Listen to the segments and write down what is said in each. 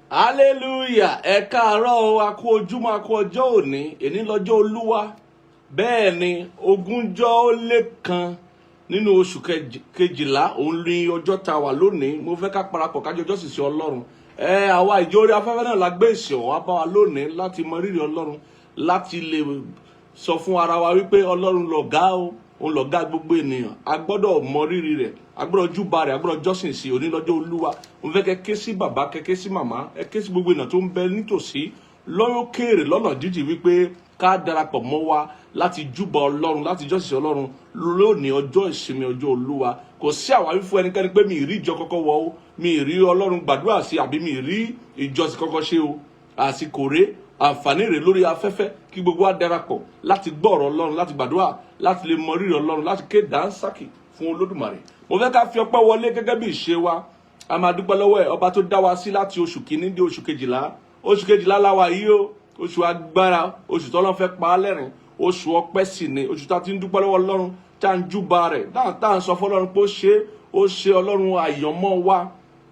Hallelujah. Ẹ káàárọ̀ o, a kú ojúmọ́, a kú ọjọ́ òní. Èní lọ́jọ́ Olúwa. Bẹ́ẹ̀ ni, 21 nínú oṣù kejìlá òun ní ọjọ́ tá a wà lónìí. Mo fẹ́ ká parapọ̀ ká jọ jọ́sìn sí Ọlọ́run. Ẹ àwa ìjọ orí afẹ́fẹ́ náà la gbé ìsìn wá bá wa lónìí láti mọ rírì Ọlọ́run, láti lè sọ fún ara wa wípé Ọlọ́run lọ̀gá o, òun lọ̀gá gbogbo ènìyàn. A gbọ́dọ̀ mọ rírì rẹ̀, a gbọ́dọ̀ júbà rẹ̀, a gbọ́dọ̀ jọ́sìn sí òní lọ́jọ́ Olúwa. Mo fẹ́ kẹ́ ké sí bàbá, kẹ́ ké sí màmá, ẹ ké sí gbogbo ènìyàn tó ń bẹ nítòsí, lókèèrè, lọ́nà jíjìn, wípé ká darapọ̀ mọ́ wa láti júbà Ọlọ́run, láti jọ́sìn sí Ọlọ́run lónìí, ọjọ́ ìsinmi, ọjọ́ Olúwa. Kò sí àwáwí fún ẹnikẹ́ni pé mi ì rí ìjọ kọ́kọ́ wọ o, mi ì rí Ọlọ́run gbàdúrà sí, àbí mi ì rí ìjọsìn kọ́kọ́ ṣe o. Àsìkò rèé, àǹfààní rèé lórí afẹ́fẹ́ kí gbogbo wa darapọ̀ láti gbọ́ ọ̀rọ̀ Ọlọ́run, láti gbàdúrà, láti lè mọ rírì Ọlọ́run, láti ké dànsákì fún Olódùmarè. Mo fẹ́ ká fi ọpẹ́ wọlé gẹ́gẹ́ bí ìṣe wa. A máa dúpẹ́ lọ́wọ́ ẹ̀, ọba tó dá wa sí láti oṣù kìíní dé oṣù kejìlá. Oṣù kejìlá láwa yìí o, oṣù agbára, oṣù tọ́lọ́run fẹ́ pa á lẹ́rìn, oṣù ọpẹ́ sì ni, oṣù tá a ti ń dúpẹ́ lọ́wọ́ Ọlọ́run, tá à ń júbà rẹ̀, tá à ń sọ fọlọ́run pé ó ṣe, ó ṣe. Ọlọ́run àyànmọ́ wa,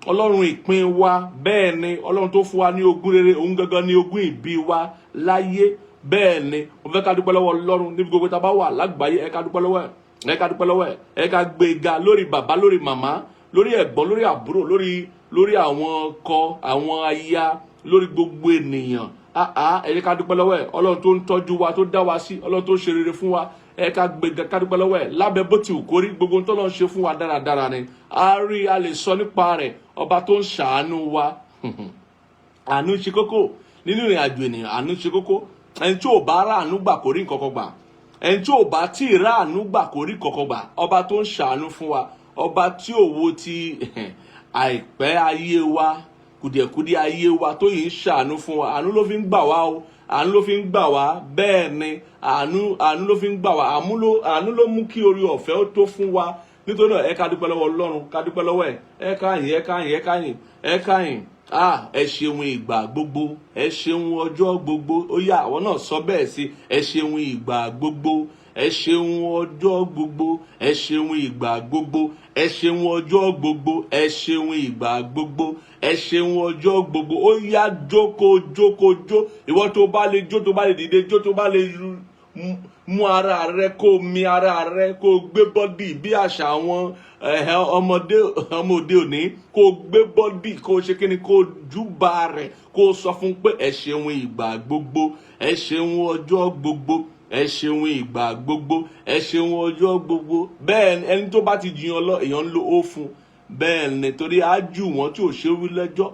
Ọlọ́run ìpín wa, bẹ́ẹ̀ ni, Ọlọ́run tó fún wa ní ogún rere, òun gangan ní ogún ìbí wa láyé. Bẹ́ẹ̀ ni, mo fẹ́ ká dúpẹ́ lọ́wọ́ Ọlọ́run níbi gbogbo tá a bá wà lágbàáyé. Ẹ ká dúpẹ́ lọ́wọ́ ẹ̀, ẹ ká dúpẹ́ lọ́wọ́ ẹ̀, ẹ ká gbé e ga lórí bàbá, lórí màmá, lórí ẹ̀gbọ́n, lórí àbúrò, lórí àwọn ọkọ, àwọn aya, lórí gbogbo ènìyàn. Àá, ẹ jẹ́ ká dúpẹ́ lọ́wọ́ ẹ̀, Ọlọ́run tó ń tọ́jú wa, tó dá wa sí, Ọlọ́run tó ṣe rere fún wa. Ẹ ká gbé ga, ká dúpẹ́ lọ́wọ́ ẹ̀. Lábẹ́ bó ti wù kórí, gbogbo ohun tó lọ́n ṣe fún wa dáradára ni a rí, a lè sọ nípa rẹ̀. Ọba tó ń ṣàánú wa. Àánú ṣe kókó nínú ìrìn àjò ènìyàn. Àánú ṣe kókó. Ẹni tí ò bá ráàánú gbà kò rí nǹkan kan gbà. Ẹni tí ò bá tí ì ráàánú gbà kò rí kankan gbà. Ọba tó ń ṣàánú fún wa, ọba tí ò wo ti àìpẹ́ ayé wa, kùdìẹ̀kudiẹ ayé wa, tó yìí ń ṣàánú fún wa. Àánú ló fi ń gbà wá o, àánú ló fi ń gbà wá. Bẹ́ẹ̀ ni, àánú, àánú ló fi ń gbà wá. Àánú ló mú kí orí ọ̀fẹ́ ó tó fún wa. Nítorí náà, ẹ ká dúpẹ́ lọ́wọ́ Ọlọ́run, ká dúpẹ́ lọ́wọ́ ẹ̀. Ẹ ká yìn, ẹ ká yìn, ẹ ká yìn, ẹ ká yìn. Ah, ẹ ṣeun ìgbà gbogbo, ẹ ṣeun ọjọ́ gbogbo. Ó yá, àwọn náà sọ bẹ́ẹ̀ sí. Ẹ ṣeun ìgbà gbogbo, ẹ ṣeun ọjọ́ gbogbo, ẹ ṣeun ìgbà gbogbo, ẹ ṣeun ọjọ́ gbogbo, ẹ ṣeun ìgbà gbogbo, ẹ ṣeun ọjọ́ gbogbo. Ó yá, jókòó, jókòó, jó. Ìwọ tó bá lè jó, tó bá lè dìde jó, tó bá lè mú ara rẹ, kó mi ara rẹ, kó gbé body bí àṣà àwọn ọmọdé, ọmọdé òní, kó gbé body, kó ṣe kíni, kó júbà rẹ̀, kó sọ fún pé ẹ ṣeun ìgbà gbogbo, ẹ ṣeun ọjọ́ gbogbo, ẹ ṣeun ìgbà gbogbo, ẹ ṣeun ọjọ́ gbogbo. Bẹ́ẹ̀ ni, ẹni tó bá ti jiyàn lọ, èèyàn ń lo ó fún. Bẹ́ẹ̀ ni, torí ájù wọn tí ò ṣe wí lẹ́jọ́.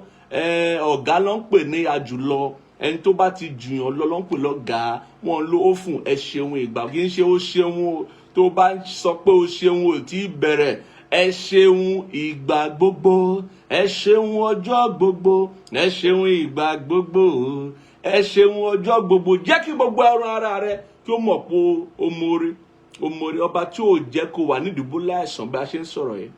Ọ̀gá ló ń pè ní àjùlọ. Ẹni tó bá ti jùyàn lọ ló ń pè lọ́gàá. Wọn lo ó fún. Ẹ ṣeun ìgbà, kì í ṣe ó ṣeun o. Tó bá ń sọ pé ó ṣeun, ò tí ì bẹ̀rẹ̀. Ẹ ṣeun ìgbà gbogbo, ẹ ṣeun ọjọ́ gbogbo, ẹ ṣeun ìgbà gbogbo, ẹ ṣeun ọjọ́ gbogbo. Jẹ́ kí gbogbo ẹran ara rẹ kí ó mọ̀ pé o mọ̀ọ́rẹ́, o mọ̀ọ́rẹ́. Ọba tí ò jẹ́ kó wà nídùbúlẹ̀ àìsàn bí a ṣe ń sọ̀rọ̀ yẹn,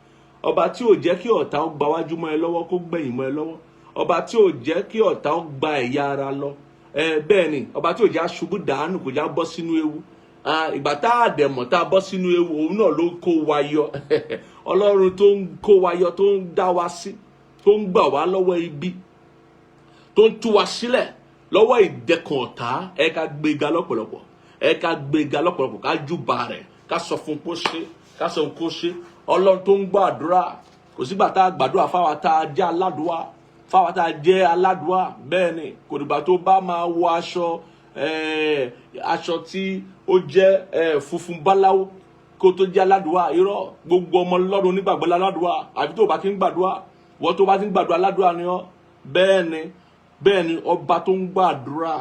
ọba tí ò jẹ́ kí ọ̀tá ó gba wájú mọ́ ẹ lọ́wọ́, kó gbẹ̀yìn mọ́ ẹ lọ́wọ́, ọba tí ò jẹ́ kí ọ̀tá ó gba ẹ̀yà ara lọ. Ẹ bẹ́ẹ̀ ni, ọba tí ò jẹ́ aṣubú dànù, kò já bọ́ sínú ewu. Ìgbà tá a dẹ̀ mọ̀ tá a bọ́ sínú ewu, òun náà ló kó wa yọ. Ọlọ́run tó ń kó wa yọ, tó ń dá wa sí, tó ń gbà wá lọ́wọ́ ibi, tó ń tú wa sílẹ̀ lọ́wọ́ ìdẹkùn ọ̀tá, ẹ ká gbéga lọ́pọ̀lọpọ̀, ẹ ká gbéga lọ́pọ̀lọpọ̀, ká júbà rẹ̀, ká sọ fún kó ṣe, ká sọ fún kó ṣe. Ọlọ́run tó ń gbọ́ àdúrà. Kò sígbà tá a gbàdúrà fáwa tá a jẹ́ aládùúà, fáwa tá a jẹ́ aládùúà. Bẹ́ẹ̀ ni, kò dìgbà tó bá máa wọ aṣọ aṣọ tí ó jẹ́ funfun báláwo kó tó jẹ́ aládùúà. Irọ́. Gbogbo ọmọ Ọlọ́run onígbàgbọ́ aládùúà. Àbí tó bá ti ń gbàdúrà, wọ́n tó bá ti ń gbàdúrà, aládùúà ni ọ́. Bẹ́ẹ̀ ni, bẹ́ẹ̀ ni. Ọba tó ń gbàdúrà,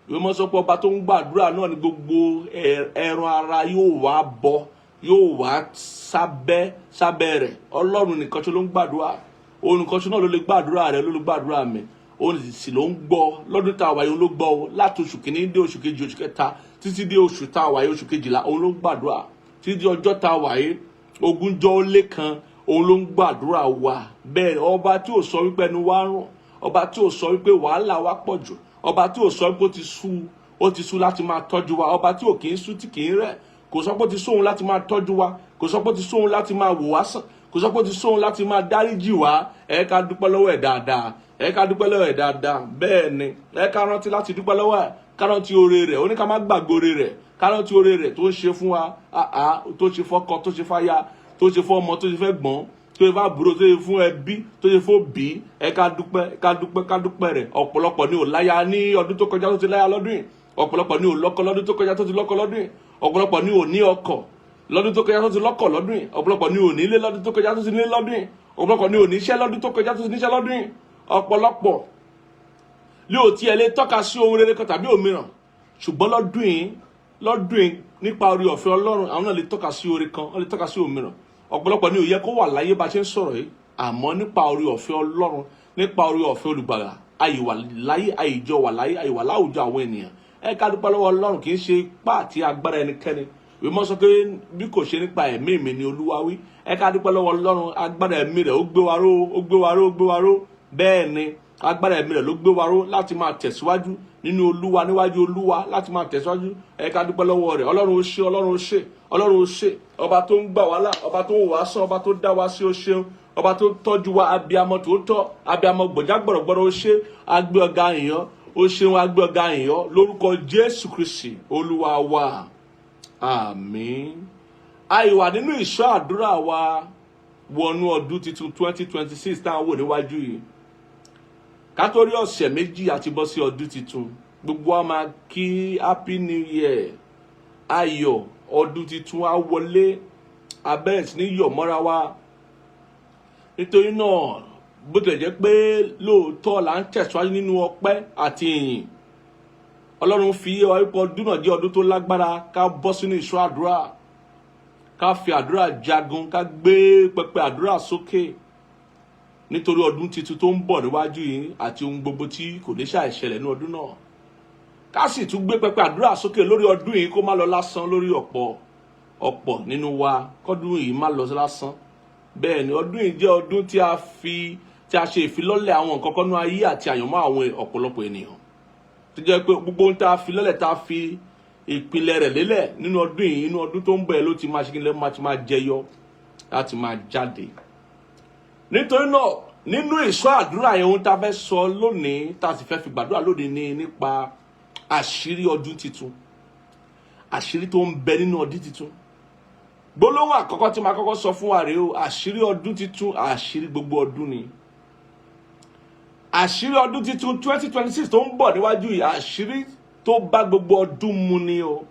ìwé mọ́ sọ pé ọba tó ń gbàdúrà náà ni gbogbo ẹran ara yóò wá bọ, yóò wá sábẹ́ rẹ̀. Ọlọ́run nìkan tó ló ń gbàdúrà. Òun nìkan tó náà ló lè gbàdúrà rẹ̀, ló lè gbàdúrà mi. Òun sì ló ń gbọ́. Lọ́dún tá a wáyé, òun ló gbọ́ o. Láti oṣù kìíní dé oṣù kejì, oṣù kẹta, títí dé oṣù tá a wáyé, oṣù kejìlá, òun ló ń gbàdúrà. Títí dé ọjọ́ tá a wáyé, 21, òun ló ń gbàdúrà wa. Bẹ́ẹ̀, ọba tí ò sọ wípé ẹnu wa rùn, ọba tí ò sọ wípé wàhálà wa pọ̀ jù, ọba tí ò sọ wípé ó ti sú, ó ti sú láti máa tọ́jú wa, ọba tí ò kì í sú, tí kì í rẹ̀, kò sọ pé ó ti sóhun láti máa tọ́jú wa, kò sọ pé ó ti sóhun láti máa wò wá sàn, kò sọ pé ó ti sóhun láti máa dáríjì wá. Ẹ ká dúpẹ́ lọ́wọ́ ẹ̀ dáadáa. Ẹ ká dúpẹ́ lọ́wọ́ ẹ̀ dáadáa. Bẹ́ẹ̀ ni, ẹ ká rántí láti dúpẹ́ lọ́wọ́ ẹ̀, ká rántí oore rẹ̀. Ó ní ká má gbàgbé oore rẹ̀, ká rántí oore rẹ̀ tó ń ṣe fún wa, tó ṣe fọ́kọ, tó ṣe fáya, tó ṣe fọ́mọ, tó ṣe fẹ́ gbọ́n, tó ṣe fábúrò, tó ṣe fún ẹbí, tó ṣe fóbí. Ẹ ká dúpẹ́, ká dúpẹ́, ká dúpẹ́ rẹ̀. Ọ̀pọ̀lọpọ̀ ni ò láya ní ọdún tó kọjá tó ti láya lọ́dún yìí. Ọ̀pọ̀lọpọ̀ ni ò lọ́kọ lọ́dún tó kọjá tó ti lọ́kọ lọ́dún yìí. Ọ̀pọ̀lọpọ̀ ni ò ní ọkọ̀ lọ́dún tó kọjá tó ti lọ́kọ̀ lọ́dún yìí. Ọ̀pọ̀lọpọ̀ ni ò nílé lọ́dún tó kọjá tó ti nílé lọ́dún yìí. Ọ̀pọ̀lọpọ̀ ni ò níṣẹ́ lọ́dún tó kọjá tó ti níṣẹ́ lọ́dún yìí. Ọ̀pọ̀lọpọ̀ lé ò tiẹ̀ lè tọ́ka sí ohun rere kan tàbí òmíràn, ṣùgbọ́n lọ́dún yìí, nípa oore ọ̀fẹ́ Ọlọ́run, àwọn náà lè tọ́ka sí oore kan, wọ́n lè tọ́ka sí òmíràn. Ọ̀pọ̀lọpọ̀ ni ò yẹ kó wà láyé bá ṣe ń sọ̀rọ̀ yìí, àmọ́ nípa oore ọ̀fẹ́ Ọlọ́run, nípa oore ọ̀fẹ́ Olùgbàlà, ayè wà láyé, àyèjọ wà láyé, àyè wà láwùjọ àwọn ènìyàn. Ẹ ká dúpẹ́ lọ́wọ́ Ọlọ́run. Kì í ṣe ipá àti agbára ẹnikẹ́ni. Ìwé mọ́ sọ pé bí kò ṣe nípa ẹ̀mí mi ni Olúwa wí. Ẹ ká dúpẹ́ lọ́wọ́ Ọlọ́run. Agbára ẹ̀mí rẹ̀ ó gbé wa ró, ó gbé wa ró, ó gbé wa ró. Bẹ́ẹ̀ ni, agbára ẹ̀mí rẹ̀ ló gbé wa ró láti máa tẹ̀síwájú nínú Olúwa, níwájú Olúwa, láti máa tẹ̀síwájú. Ẹ ká dúpẹ́ lọ́wọ́ rẹ̀. Ọlọ́run, ó ṣe. Ọlọ́run, ó ṣe. Ọlọ́run, ó ṣe. Ọba tó ń gbà wá là, ọba tó ń wò wá sàn, ọba tó dá wa sí, ó ṣeun. Ọba tó tọ́jú wa, abiamọ tòótọ́, abiamọ gbọ̀já gbọ̀rọ̀gbọ̀rọ̀, ó ṣe. Agbé ọ̀gá èèyàn, ó ṣeun. Agbé ọ̀gá èèyàn lórúkọ Jésù Kristi Olúwa wa, àmín. Àìwà nínú ìṣọ́ àdúrà wa wọnú ọdún tuntun 2026 tá à ń wò níwájú yìí. Ká tó rí ọ̀sẹ̀ 2 àti bọ́ sí ọdún tuntun, gbogbo wa máa kí happy new year. Ayọ̀ ọdún tuntun á wọlé, a bẹ̀rẹ̀ sí ní yọ̀ mọ́ra wa. Nítorí náà, bó tilẹ̀ jẹ́ pé lóòótọ́ là ń tẹ̀síwájú nínú ọpẹ́ àti ìyìn, Ọlọ́run fi yé wa wípé ọdún náà jẹ́ ọdún tó lágbára. Ká bọ́ sínú ìṣọ́ àdúrà, ká fi àdúrà jagun, ká gbé pẹpẹ àdúrà sókè nítorí ọdún tuntun tó ń bọ̀ níwájú yìí àti ohun gbogbo tí kò ní ṣàìṣẹlẹ̀ ní ọdún náà. Ká sì tún gbé pẹpẹ àdúrà sókè lórí ọdún yìí, kó má lọ lásán lórí ọ̀pọ̀ ọ̀pọ̀ nínú wa, kọ́dún yìí má lọ lásán. Bẹ́ẹ̀ ni, ọdún yìí jẹ́ ọdún tí a fi tí a ṣe ìfilọ́lẹ̀ àwọn nǹkan kan ní ayé àti àyànmọ́ àwọn ọ̀pọ̀lọpọ̀ ènìyàn, tó jẹ́ pé gbogbo ohun tá a fi lọ́lẹ̀, tá a fi ìpìlẹ̀ rẹ̀ lélẹ̀ nínú ọdún yìí, inú ọdún tó ń bọ̀ ẹ́ ló ti máa ṣe kí ni, máa ti máa jẹyọ, láti máa jáde. Nítorí náà, nínú ìṣọ́ àdúrà yẹn, ohun tá a fẹ́ sọ lónìí, tá a sì fẹ́ fi gbàdúrà lónìí, ní nípa àṣírí ọdún tuntun, àṣírí tó ń bẹ nínú ọdún tuntun. Gbólóhùn àkọ́kọ́ tí màá kọ́kọ́ sọ fún wa rèé o: àṣírí ọdún tuntun, àṣírí gbogbo ọdún ni. Àṣírí ọdún tuntun 2026 tó ń bọ̀ níwájú yìí, àṣírí tó bá gbogbo ọdún mu ni o.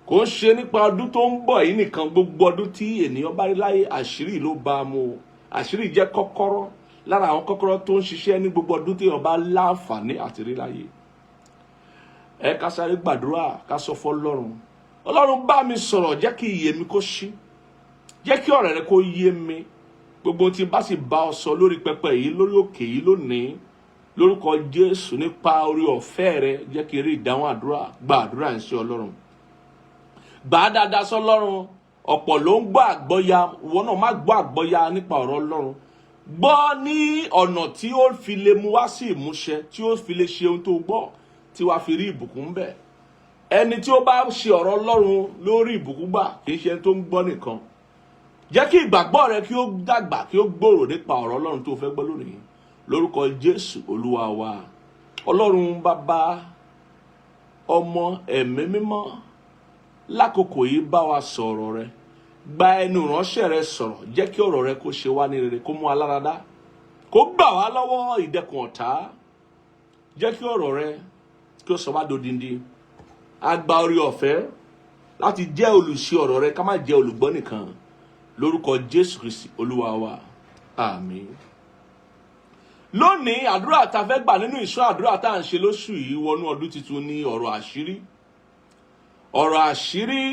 Kò ń ṣe nípa ọdún tó ń bọ̀ yìí nìkan. Gbogbo ọdún tí ènìyàn bá rí láyé, àṣírí ló bá a mu o. Àṣírí jẹ́ kọ́kọ́rọ́ lára àwọn kọ́kọ́rọ́ tó ń ṣiṣẹ́ ní gbogbo ọdún tí èèyàn bá láǹfààní àti rí láyé. Ẹ ká sáré gbàdúrà, ká sọ fún Ọlọ́run. Ọlọ́run, bá mi sọ̀rọ̀, jẹ́ kí iyè mi kó ṣí, jẹ́ kí ọ̀rọ̀ rẹ kó yé mi. Gbogbo ohun tí n bá sì bá ọ sọ lórí pẹpẹ yìí, lórí òkè yìí lónìí, lórúkọ Jésù, nípa orí ọ̀fẹ́ rẹ, jẹ́ kí n rí ìdáhùn àdúrà. Gba àdúrà ń sí Ọlọ́run, gbà á dáadáa sọ́lọ́run. Ọ̀pọ̀ ló ń gbọ́ àgbọ́ya. Ìwọ náà má gbọ́ àgbọ́ya nípa ọ̀rọ̀ Ọlọ́run. Gbọ́ ní ọ̀nà tí ó fi lè mú wá sí ìmúṣẹ, tí ó fi lè ṣe ohun tó gbọ́, tí wàá fi rí ìbùkún bẹ̀. Ẹni tí ó bá ṣe ọ̀rọ̀ Ọlọ́run lórí ìbùkún gbà, kì í ṣe ẹni tó ń gbọ́ nìkan. Jẹ́ kí ìgbàgbọ́ rẹ kí ó dàgbà, kí ó gbòòrò nípa ọ̀rọ̀ Ọlọ́run tó fẹ́ gbọ́ lónìí, lórúkọ Jésù Olúwa wa. Ọlọ́run Bàbá, Ọmọ, Ẹ̀mí Mímọ́, lákòókò yìí, bá wa sọ̀rọ̀ rẹ. Gba ẹnu ìránṣẹ́ rẹ sọ̀rọ̀. Jẹ́ kí ọ̀rọ̀ rẹ kó ṣe wá ní rere, kó mú wa láradá, kó gbà wá lọ́wọ́ ìdẹkùn ọ̀tá. Jẹ́ kí ọ̀rọ̀ rẹ kí ó sọ wá dodindi. A gba orí ọ̀fẹ́ láti jẹ́ olùṣe ọ̀rọ̀ rẹ, ká má jẹ́ olùgbọ́ nìkan, lórúkọ Jésù Kristi Olúwa wa, àmín. Lónìí, àdúrà tá a fẹ́ gbà nínú ìṣọ́ àdúrà tá à ń ṣe lóṣù yìí wọnú ọdún tuntun ní ọ̀rọ̀ àṣírí, ọ̀rọ̀ àṣírí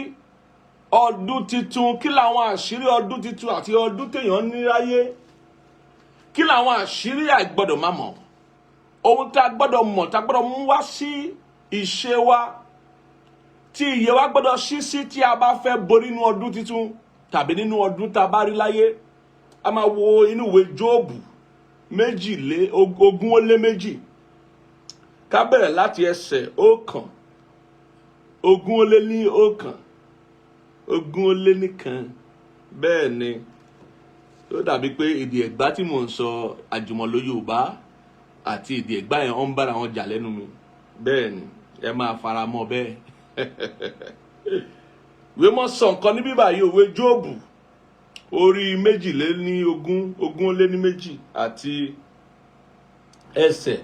ọdún tuntun. Kí làwọn àṣírí ọdún tuntun àti ọdún téèyàn ní láyé? Kí làwọn àṣírí àìgbọ́dọ̀ má mọ̀, ohun tá a gbọ́dọ̀ mọ̀, tá a gbọ́dọ̀ mú wá sí ìṣe wa, tí ìyè wa gbọ́dọ̀ ṣí sí, tí a bá fẹ́ borí nínú ọdún tuntun tàbí nínú ọdún tá a bá rí láyé? A máa wo inú ìwé Jóòbù 22. Ká bẹ̀rẹ̀ láti ẹsẹ̀ 1, 21, 21. Bẹ́ẹ̀ ni, ó dàbí pé èdè Ẹ̀gbá tí mò ń sọ, àjùmọ̀lò Yorùbá. àti èdè Ẹ̀gbá yẹn, ó ń bára wọn jà lẹ́nu mi. Bẹ́ẹ̀ ni, ẹ máa fara mọ́ bẹ́ẹ̀. Ìwé mọ́ sọ nǹkan níbí báyìí, òwe Jóòbù orí 22, 22 àti ẹsẹ̀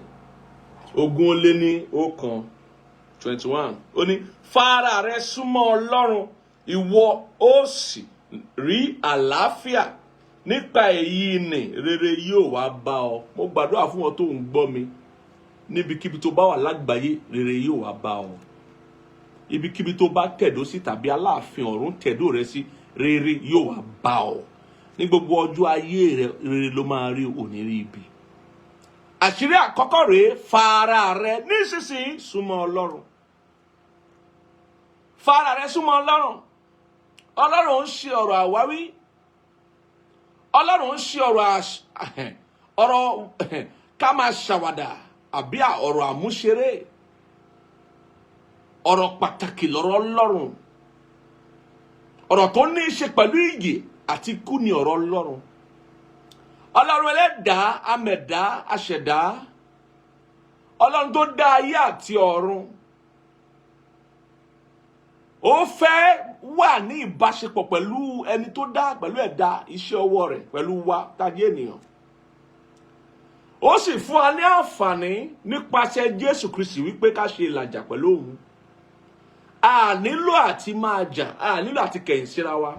21, 21. Ó ní, "Fara rẹ súnmọ́ Ọlọ́run, ìwọ ó sì rí àlàáfíà. Nípa èyí ni rere yóò wá bá ọ." Mo gbàdúrà fún ọ tó ń gbọ́ mi, níbikíbi tó bá wà lágbàáyé, rere yóò wá bá ọ. Ibikíbi tó bá tẹ̀dó sí tàbí aláàfin ọ̀run tẹ̀dó rẹ sí, rere yóò wá bá ọ. Ní gbogbo ọjọ́ ayé rẹ, rere ló máa rí, òní rí ibi. Àṣírí àkọ́kọ́ rèé: fara rẹ nísinsìnyí súnmọ́ Ọlọ́run. Fara rẹ súnmọ́ Ọlọ́run. Ọlọ́run ń ṣe ọ̀rọ̀ àwáwí, Ọlọ́run ń ṣe ọ̀rọ̀ ká máa ṣàwàdà àbí ọ̀rọ̀ àmúṣeré. Ọ̀rọ̀ pàtàkì lọ̀rọ̀ Ọlọ́run. Ọ̀rọ̀ tó ní í ṣe pẹ̀lú ìyè àti ikú ni ọ̀rọ̀ Ọlọ́run. Ọlọ́run ẹlẹ́dàá, amẹ̀dá, aṣẹ̀dá, Ọlọ́run tó dá ayé àti ọ̀run, ó fẹ́ wà ní ìbáṣepọ̀ pẹ̀lú ẹni tó dá, pẹ̀lú ẹ̀dá iṣẹ́ ọwọ́ rẹ̀, pẹ̀lú wa tàbí ènìyàn. Ó sì fún wa ní àǹfààní nípasẹ̀ Jésù Kristi wípé ká ṣe ìlàjà pẹ̀lú òun. A nílò àti máa jà, a nílò àti kẹ̀yìn síra wa.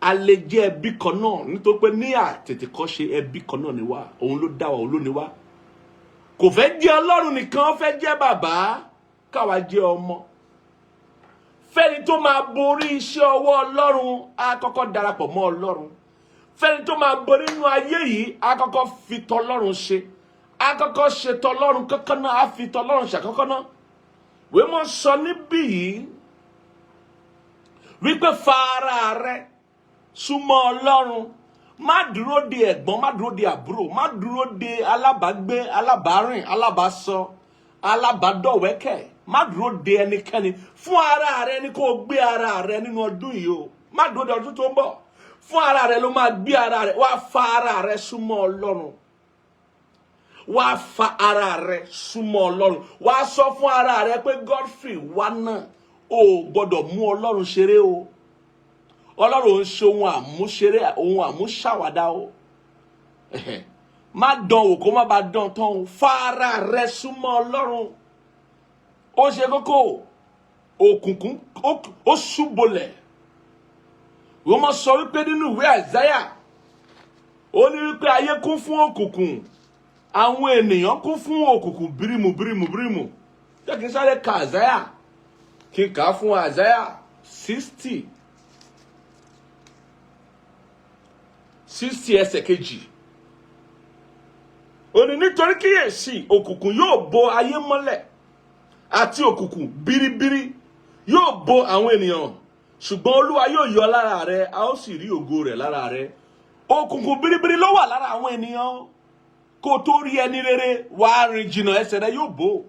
A lè jẹ́ ẹbí kan náà, nítorí pé ní àtètèkọ́ṣe, ẹbí kan náà ni wá. Òun ló dá wa, òun ló ní wá. Kò fẹ́ jẹ́ Ọlọ́run nìkan, ó fẹ́ jẹ́ bàbá, káwa jẹ́ ọmọ. Fẹ́ni tó máa borí iṣẹ́ ọwọ́ Ọlọ́run, á kọ́kọ́ darapọ̀ mọ́ Ọlọ́run. Fẹ́ni tó máa borí nínú ayé yìí, á kọ́kọ́ fi tọlọ́run ṣe, á kọ́kọ́ ṣe tọlọ́run kọ́kọ́ náà, á fi tọlọ́run ṣàkọ́kọ́ náà. Wé mọ́ sọ níbí yìí wípé fara rẹ súnmọ́ Ọlọ́run. Má dúró de ẹ̀gbọ́n, má dúró de àbúrò, má dúró de alábàágbé, alábàárìn, alábàásọ, alábàádọ̀wẹ́kẹ̀. Má dúró de ẹnikẹ́ni. Fún ara rẹ ní kó o gbé ara rẹ nínú ọdún yìí o. Má dúró de ọdún tó ń bọ̀. Fún ara rẹ ló máa gbé ara rẹ. Wá fa ara rẹ súnmọ́ Ọlọ́run. Wá fa ara rẹ súnmọ́ Ọlọ́run. Wá sọ fún ara rẹ pé, "Godfrey, wá náà, o ò gbọ́dọ̀ mú Ọlọ́run ṣeré o. Ọlọ́run ń ṣe ohun àmúṣeré, ohun àmúṣàwàdà o. Má dán wò, kó má ba dán tán o." Fa ara rẹ súnmọ́ Ọlọ́run, ó ṣe kókó. Òkùnkùn ó ṣúbolẹ̀. Wọ́n mọ̀ sọ wípé nínú ìwé Àìsáyà, ó ní wípé ayé kún fún òkùnkùn, àwọn ènìyàn kún fún òkùnkùn bírímù bírímù bírímù. Jẹ́ kí n sáré ka Àìsáyà, kí n kà á fún Àìsáyà 60, 60 ẹsẹ̀ 2. Ó ní, "Nítorí kíyèsí, òkùnkùn yóò bo ayé mọ́lẹ̀, àti òkùnkùn biribiri yóò bo àwọn ènìyàn, ṣùgbọ́n Olúwa yóò yọ lára rẹ, a ó sì rí ògo rẹ̀ lára rẹ." Òkùnkùn biribiri ló wà lára àwọn ènìyàn. Kó o tó rí ẹni rere, wàá rìn jìnnà, ẹsẹ̀ rẹ yóò bò.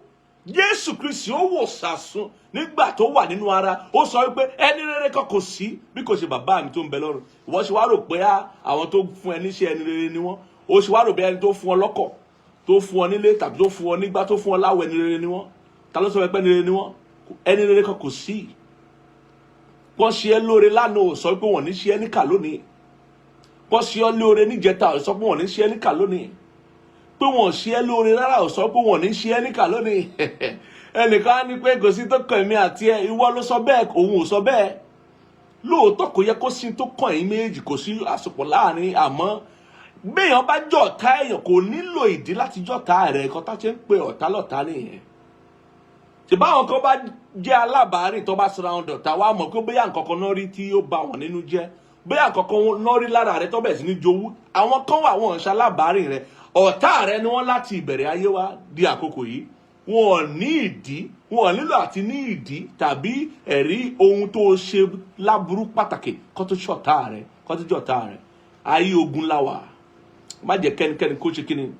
Jésù Kristi, ó wò sàsún nígbà tó wà nínú ara, ó sọ wípé ẹni rere kan kò sí bí kò ṣe bàbá mi tó ń bẹ lọ́run. Ìwọ ṣe wá rò pé àwọn tó fún ẹ níṣẹ́, ẹni rere ni wọ́n? Ó ṣe wá rò bí ẹni tó fún ọ lọ́kọ̀, tó fún ọ nílé, tàbí tó fún ọ nígbà, tó fún ọ láwọ̀, ẹni rere ni wọ́n? Ta ló sọ pé ẹni rere ni wọ́n? Ẹni rere kan kò sí. Wọ́n ṣe é lóore lánàá, ò sọ pé wọ́n ní ṣe é níkà lónìí. Wọ́n ṣe ọ́ lóore níjẹta, ò sọ pé wọ́n ní ṣe é níkà lónìí. Pé wọ́n ṣe é lóore rárá, ò sọ pé wọ́n ní ṣe é níkà lónìí. Ẹnìkan á ní pé kò sí tó kàn mí àti ẹ. Ìwọ ló sọ bẹ́ẹ̀, òun ò sọ bẹ́ẹ̀. Lóòótọ́, kò yẹ kó sí tó kàn yín méjì, kò sí àsopọ̀ láàrin, àmọ́ béèyàn bá jọ̀tá èèyàn, kò nílò ìdí láti jọ̀tá rẹ̀. Ẹ̀kọ́ tá ṣe ń pe ọ̀tá lọ̀tá nìyẹn. Ṣùgbọ́n àwọn kan bá jẹ́ alábàárìn, tó bá sọra wọn dọ̀tá, wá mọ̀ pé bóyá nǹkan kan náà rí tí ó bà wọ́n nínú jẹ́, bóyá nǹkan kan náà rí lára rẹ̀ tó bẹ̀rẹ̀ sí ní jowú. Àwọn kan wà, wọ́n ń ṣe alábàárìn rẹ̀, ọ̀tá rẹ̀ ni wọ́n láti ìbẹ̀rẹ̀ ayé wá di àkókò yìí. Wọn ò ní ìdí, wọn ò nílò àti ní ìdí tàbí ẹ̀rí ohun tó ṣe láburú pàtàkì kó tó ṣọ̀tá rẹ̀, kó tó jọ̀tá rẹ̀. Ayé ogun láwà. Má jẹ́ kẹ́nikẹ́ni kó ṣe kíni,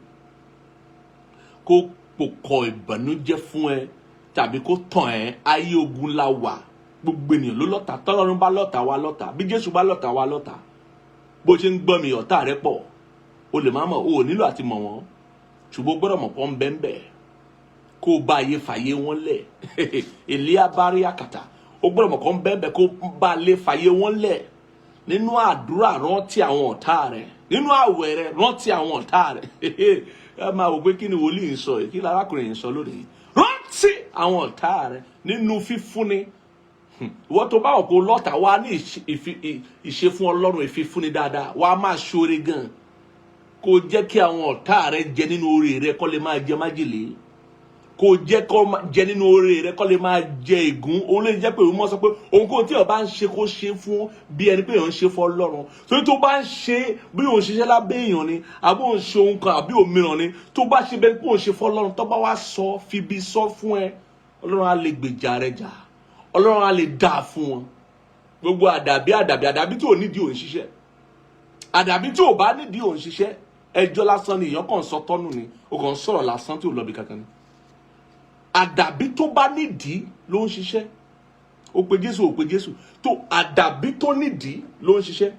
kó pòkọ̀ ìbànújẹ́ fún ẹ tàbí kó tàn ẹ́. Ayé ogun la wà. Gbogbo ènìyàn ló lọ́ta. Tọ́lọ́run bá lọ́ta, wa lọ́ta. Bí Jésù bá lọ́ta, wa lọ́ta. Bó ṣe ń gbọ́ mi, ọ̀tá rẹ pọ̀, o lè má mọ̀. O ò nílò àti mọ̀ wọ́n. Ṣùgbọ́n o gbọ́dọ̀ mọ̀ pọ́n bẹ́ẹ̀ kó o bá ayé fàyè wọn lẹ̀. Èlé abárí àkàtà, o gbọ́dọ̀ mọ̀ pọ́n bẹ́ẹ̀ kó o bá lè fàyè wọn lẹ̀. Nínú àdúrà, rántí àwọn ọ̀tá rẹ. Nínú àwẹ̀ rẹ, rántí àwọn ọ̀tá rẹ. Ẹ máa wò pé kí ni wòlíì ń sọ yìí, kí lárákùnrin yìí ń sọ lónìí. Rántí àwọn ọ̀tá rẹ nínú fífúnni. Ìwọ tó bá wọ̀ kó lọ́tà wá ní ìṣe fún Ọlọ́run, ìfifúnni dáadáa, wàá máa ṣoore gan. Kó jẹ́ kí àwọn ọ̀tá rẹ jẹ nínú oore rẹ, kó lè máa jẹ májèlé. Kó jẹ́ kó jẹ nínú oore rẹ, kó lè máa jẹ ègún. Òun lè jẹ́ pé òun mọ̀ sọ pé ohunkóhun tí ó bá ń ṣe, kó ṣe fún bí ẹni pé òun ṣe fún Ọlọ́run. Torí tó bá ń ṣe bí òun ṣiṣẹ́ lábẹ́ èèyàn ni, àbí òun ṣe ohun kan àbí òmíràn ni, tó bá ṣe bẹ́ẹ̀ pé òun ṣe fún Ọlọ́run, tó bá wá sọ fibi sọ fún ẹ, Ọlọ́run á lè gbèjà rẹ jà, Ọlọ́run á lè dáa fún wọn. Gbogbo àdàbí àdàbí àdàbí tí ò nídìí òun ṣiṣẹ́, àdàbí tí ò bá nídìí òun ṣiṣẹ́, ẹjọ́ lásán ni. Èèyàn kàn sọ tọ́nù ni, ó kàn sọ̀rọ̀ lásán tí ò lọ bí kankan ni. Àdàbí tó bá nídìí ló ń ṣiṣẹ́. Ó pe Jésù, ó pe Jésù tó, àdàbí tó nídìí ló ń ṣiṣẹ́.